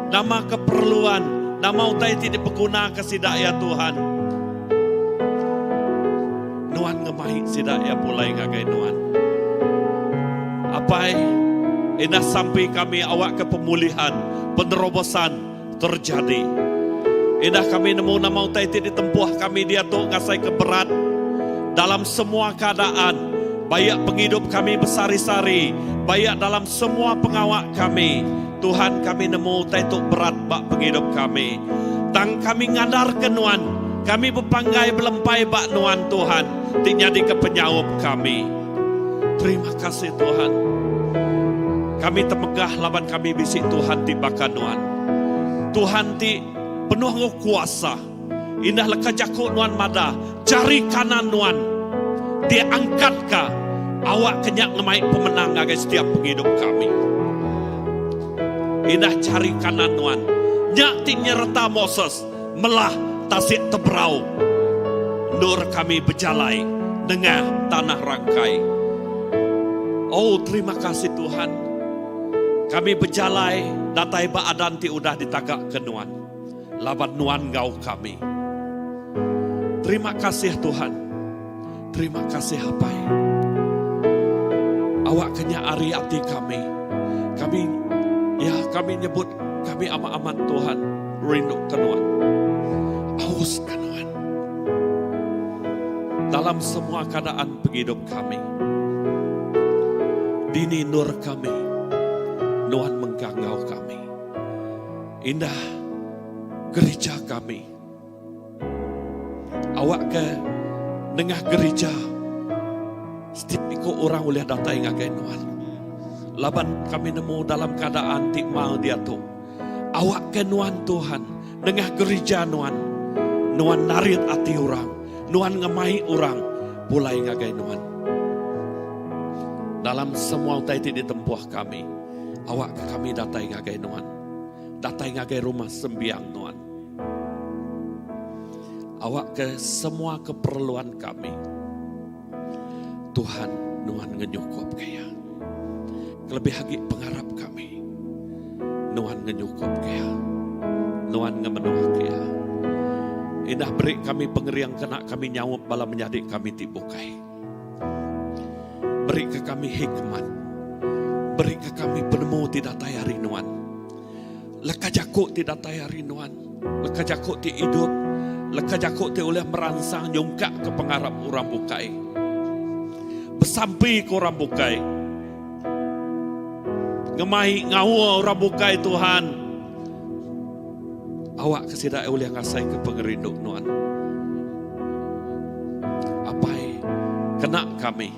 Nama keperluan, nama utai ti dipegunaka sida iya Tuhan. Nuan ngemai sida iya pulai ngagai Nuan. Apai, indah sampi kami awakka pemulihan, penerobosan terjadi. Indah kami nemu nama utai ti ditempuh kami diatu ngasaika berat dalam semua keadaan. Bayak pengidup kami besari-sari, bayak dalam semua pengawa kami. Tuhan kami nemu utai tu berat ba pengidup kami. Tang kami ngandarka Nuan, kami bepanggai belempai ba Nuan Tuhan ti nyadika penyaup kami. Terima kasih Tuhan. Kami temegah laban kami bisi Tuhan ti baka Nuan. Tuhan ti penuh enggau kuasa. Indah leka jaku nuan madah, jari kanan nuan diangkatka awakka nya ngemai pemenang ngagai setiap pengidup kami. Indah jari kanan nuan nya ti nyereta Moses melah Tasik Teberau endur kami bejalai nengah tanah rangkai. Oh, terima kasih Tuhan. Kami bejalai datai ba adan ti udah ditagaka nuan. Laban Nuan enggau kami. Terima kasih Tuhan. Terima kasih Apai. Awakka nya ari ati kami. Kami ya kami nyebut kami amat-amat Tuhan rindu ke Nuan. Aus ke Nuan. Dalam semua keadaan pengidup kami. Dini endur kami. Nuan mengkang enggau kami. Indah gerija kami. Awakka nengah gerija setiap iku orang ulih datai ngagai nuan. Laban kami nemu dalam keadaan ti mal diatu. Awakka nuan Tuhan nengah gerija nuan, nuan narit ati orang, nuan ngemai orang pulai ngagai nuan. Dalam semua utai ti ditempuh kami, awakka kami datai ngagai nuan. Datai ngagai rumah sembiang nuan. Awakka semua keperluan kami, Tuhan nuan ngenyukupka iya. Kelebih agi pengarap kami, nuan ngenyukupka iya. Nuan ngemenuhka iya. Indah beri kami pengering kena kami nyaup bala menyadi kami ti bukai. Berika kami hikmat. Berika kami penemu ti datai ari Nuan. Leka jaku ti datai ari Nuan. Leka jaku ti idup. Leka jaku ti ulih meransang nyungkakka pengarap orang bukai. Besampi ke orang bukai. Ngemai ngawa orang bukai Tuhan. Awakka sida ulih ngasaika pengerindu Nuan. Apai, kena kami.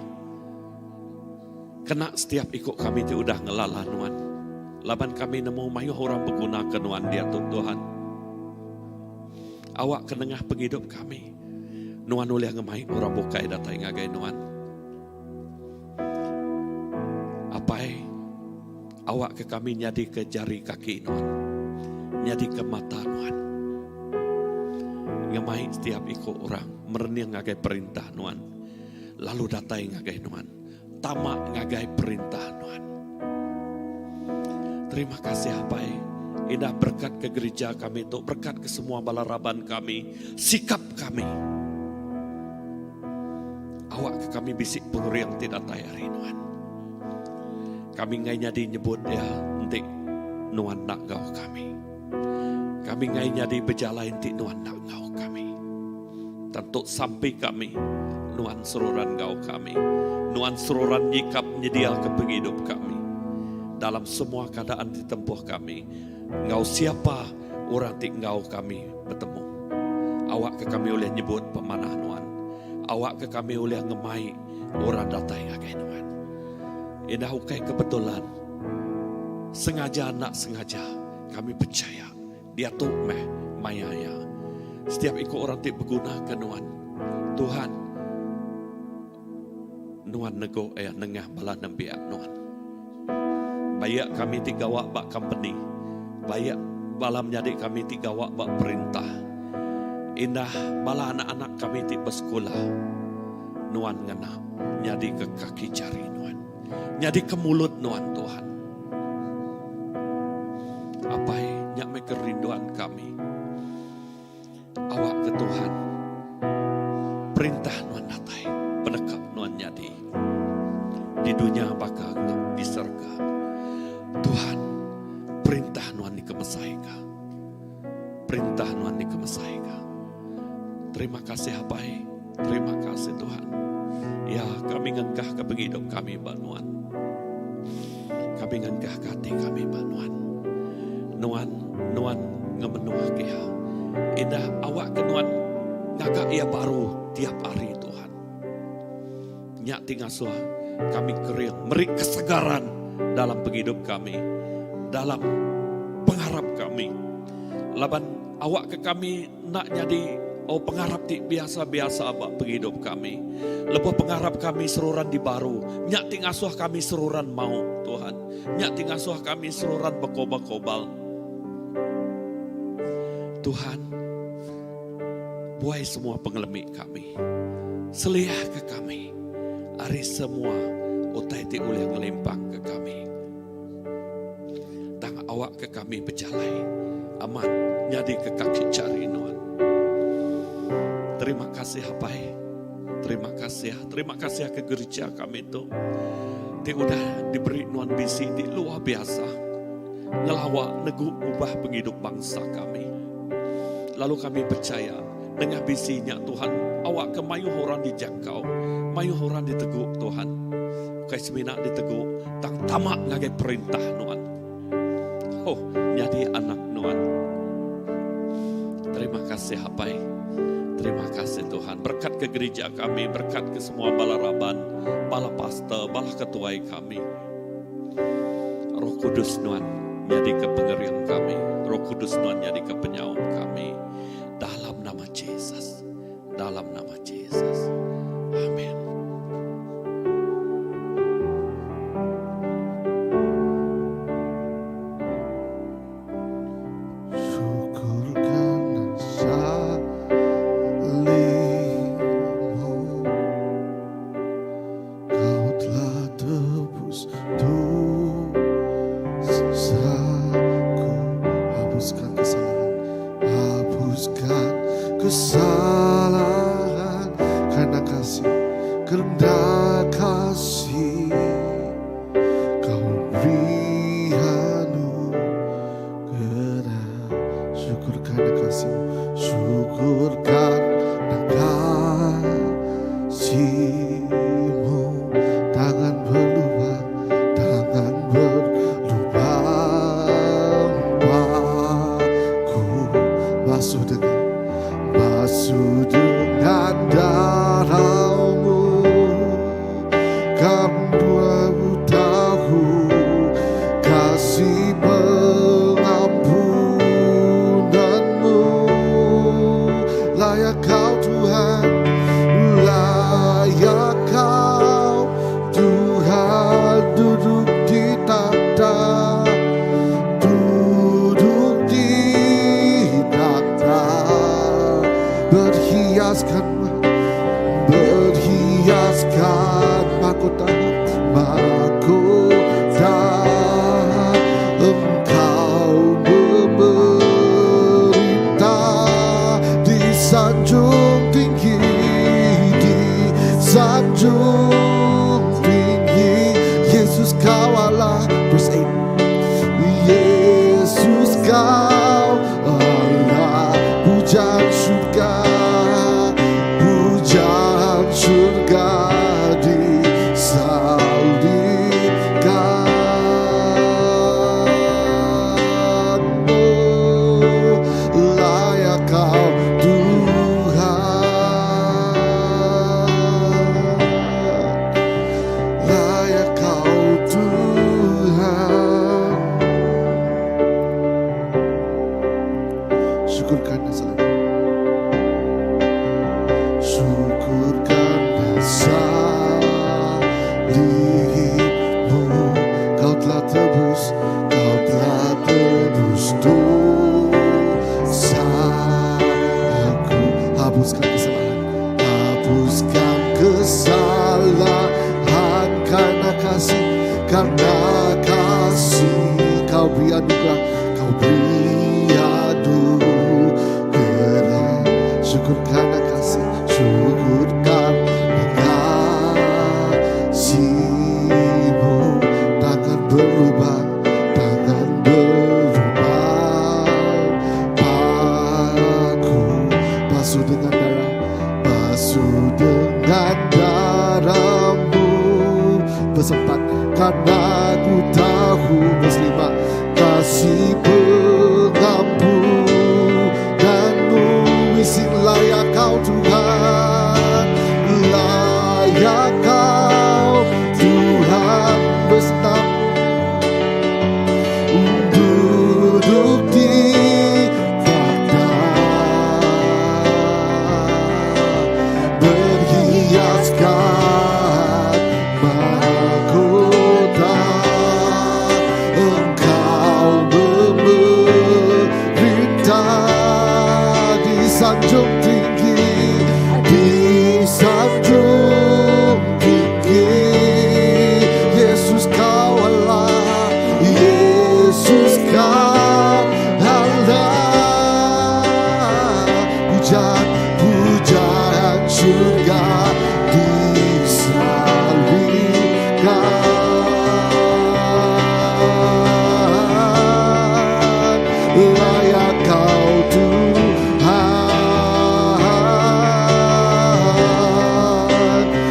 Kena setiap iku kami ti udah ngelala Nuan. Laban kami nemu mayuh orang begunaka Nuan diatu, Tuhan. Awakka nengah pengidup kami, Nuan ulih ngemai orang bukai datai ngagai Nuan. Apai, awakka kami nyadika jari kaki Nuan, nyadika mata Nuan. Ngemai setiap iku orang merening ngagai perintah Nuan, lalu datai ngagai Nuan, tama ngagai perintah Nuan. Terima kasih Apai, indah berkat ke gereja kami tu, berkat ke semua bala raban kami, sikap kami. Awakka kami bisi pengering ti datai ari Nuan. Kami enggai nyadi nyebut iya enti Nuan enda enggau kami. Kami enggai nyadi bejalai enti Nuan enda enggau kami. Tentu sampi kami, Nuan seruran enggau kami. Nuan seruran nyikap nyediaka pengidup kami. Dalam semua keadaan ti tempuh kami, enggau siapa orang ti enggau kami betemu. Awakka kami ulih nyebut pemanah Nuan. Awakka kami ulih ngemai orang datai ngagai Nuan. Indah ukai kebetulan, sengaja enda sengaja, kami pechaya diatu meh maya iya. Setiap iku orang ti begunaka Nuan, Tuhan, Nuan negu iya nengah bala nembiak Nuan. Baik kami ti gawa ba kompeni, baik bala menyadi kami ti gawa ba perintah, indah bala anak-anak kami ti besekula, Nuan ngena nyadika kaki jari Nuan, nyadika mulut Nuan Tuhan. Apai, nya meh kerinduan kami. Awakka Tuhan, perintah Nuan datai, peneka Nuan nyadi di dunya baka di serega. Tuhan, perintah Nuan dikemesaika. Perintah Nuan dikemesaika. Terima kasih Apai, terima kasih Tuhan. Ya, kami ngengkahka pengidup kami ba Nuan. Kami ngengkahka ati kami ba Nuan. Nuan, Nuan ngemenuhka iya. Indah awakka Nuan ngaga iya baru tiap hari, Tuhan. Nya ti ngasuh kami kering, meri kesegaran dalam pengidup kami, dalam pengarap kami. Laban awakka kami enda nyadi oh pengarap ti biasa-biasa ba pengidup kami. Lebuh pengarap kami seruran dibaru, nya ti ngasuh kami seruran mau, Tuhan. Nya ti ngasuh kami seruran bekobal-kobal. Tuhan, buai semua pengelemi kami. Seliahka kami ari semua utai ti ulih ngelimpangka kami. Tang awakka kami bejalai amat nyadika kaki jari Nuan. Terima kasih Apai. Terima kasih. Terima kasih ke gereja kami tu. Ti udah diberi Nuan bisi ti luar biasa. Ngelawa negu ubah pengidup bangsa kami. Lalu kami percaya nengah bisi nya Tuhan awakka mayuh orang dijangkau, mayuh orang ditegu Tuhan. Ukai semina ditegu tang tama ngagai perintah Nuan. Oh, nyadi anak Nuan. Terima kasih Apai. Terima kasih Tuhan. Berkat ke gereja kami, berkat ke semua bala raban, bala pastor, bala ketuai kami. Roh Kudus Nuan nyadika pengering kami. Roh Kudus Nuan nyadika penyaup kami. Dalam nama Jesus. Dalam nama Jesus. Amin. Syukur karena salibmu Kau telah tebus dosaku Hapuskan kesalahan Hapuskan kesalahan Karena kasih Karena kasih Kau beri anugerah Syukur karena kasihmu Syukur karena kasihmu Tangan berlubang Tangan berlubang Paku Basuh dengan Basuh dengan darahmu Kamu tahu kasih pengampunanmu Layak kau Tuhan, layak kau Tuhan duduk di takhta Duduk di takhta Berhiaskan berhiaskan mahkota mahkota Engkau memerintah disanjung tinggi disanjung tinggi Yesus kau Allah verse 8 Yesus kau Allah pujaan surga pujaan surga disalibkan Oh, layak kau Tuhan layak kau Tuhan syukur karena salib syukur karena salibmu kau telah tebus kau telah tebus dosaku hapuskan kesalahan hapuskan kesalahan karena kasih karena kasih kau beri anugerah kau beri anugerah syukur karena kasih syukur karena kasihmu takkan berubah takkan berubah paku basuh dengan darah basuh dengan darah. Verse 4 Karena ku tahu Verse 5 Kasih pengampunanmu Isi layak kau Tuhan Layak kau Tuhan Verse 6 Duduk di takhta Berhiaskan mahkota Engkau memerintah Disanjung tinggi Disanjung tinggi Yesus kau Allah Yesus kau Allah Pujian, pujian surga disalibkan Layak kau Tuhan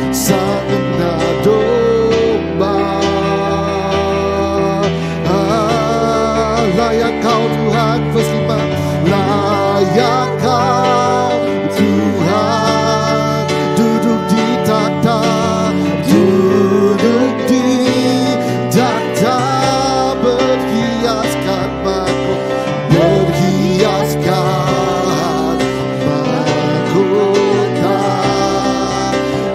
Sang Anak Domba Ah, Layak kau Tuhan Verse 5 Layak kau Tuhan Duduk di takhta Duduk di takhta Berhiaskan mahkota Berhiaskan mahkota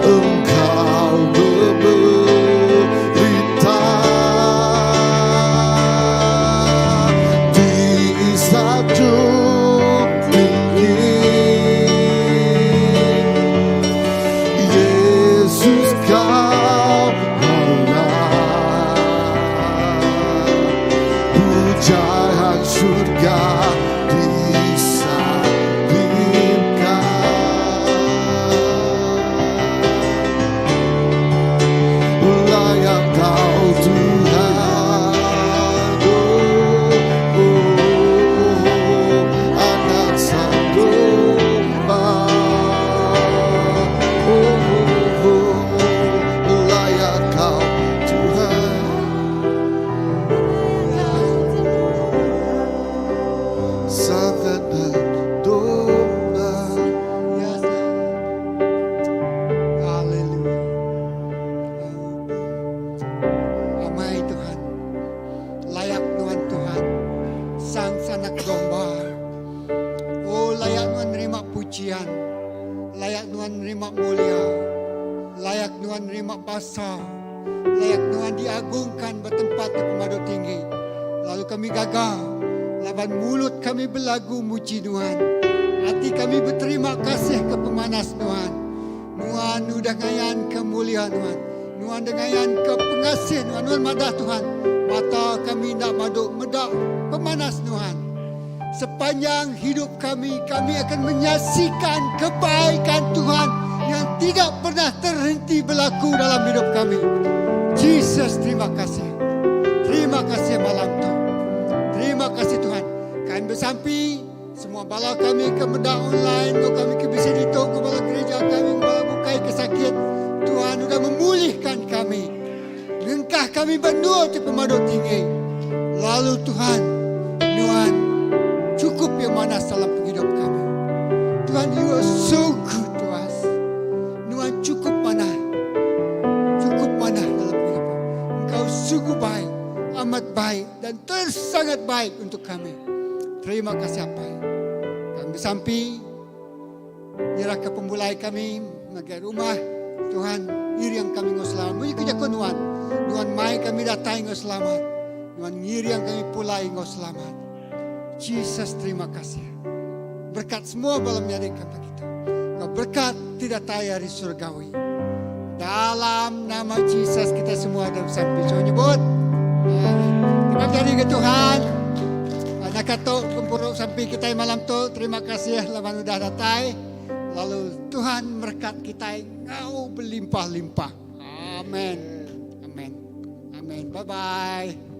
Engkau memerintah Disanjung tinggi Yesus kau Allah Pujaan surga disalibkan Layak kau Tuhan oh, oh, Anak sang domba oh, oh, oh, Layak kau Tuhan Sang anak domba Yes. Haleluya. Amai Tuhan. Layak nuan Tuhan. Sang sanak domba. Oh layak nuan nerima pujian. Layak nuan nerima mulia. Layak nuan nerima basa. Layak nuan diagungkan bertempat di pemadu tinggi. Lalu kami gaga. Laban mulut kami belagu muji nuan. Ati kami beterima kasih ke pemanas nuan. Nuan udah ngayan kemuliaan nuan. Nuan dengayan ke pengasih nuan. Nuan madah Tuhan. Mata kami nak maduk medak pemanas nuan. Sepanjang hidup kami, kami akan menyaksikan kebaikan Tuhan yang tidak pernah terhenti berlaku dalam hidup kami. Jesus, terima kasih. Terima kasih malam tu. Terima kasih Tuhan. Kami besampi semua bala kami ke meda online, ke kami ke bisi ditu, ke bala gereja kami, ke bala bukai ke sakit. Tuhan sudah memulihkan kami. Ngengkah kami benua ti pemadu tinggi. Lalu Tuhan, Nuan cukup yang mana dalam penghidup kami. Tuhan, you are so good to us. Nuan cukup mana, cukup mana dalam penghidup kami. Engkau sungguh baik, amat baik dan tersangat baik untuk kami. Terima kasih apa. Kami besampi nyerah ke pemulai kami ngagai rumah Tuhan ngiring kami ngau selamat. Munyi ke jaku nuan. Nuan mai kami datai ngau selamat. Nuan ngiring kami pulai ngau selamat. Jesus terima kasih. Berkat semua bala menyadi kami kita. Kau berkat tidak datai ari surgawi. Dalam nama Jesus kita semua dalam sampi so nyebut. Amin. Terima kasih ke Tuhan. Naka tu gempuru sampi kita malam tu. Terima kasih laban udah datai. Lalu Tuhan merkat kita ngau berlimpah-limpah. Amin. Amin. Amin. Bye bye.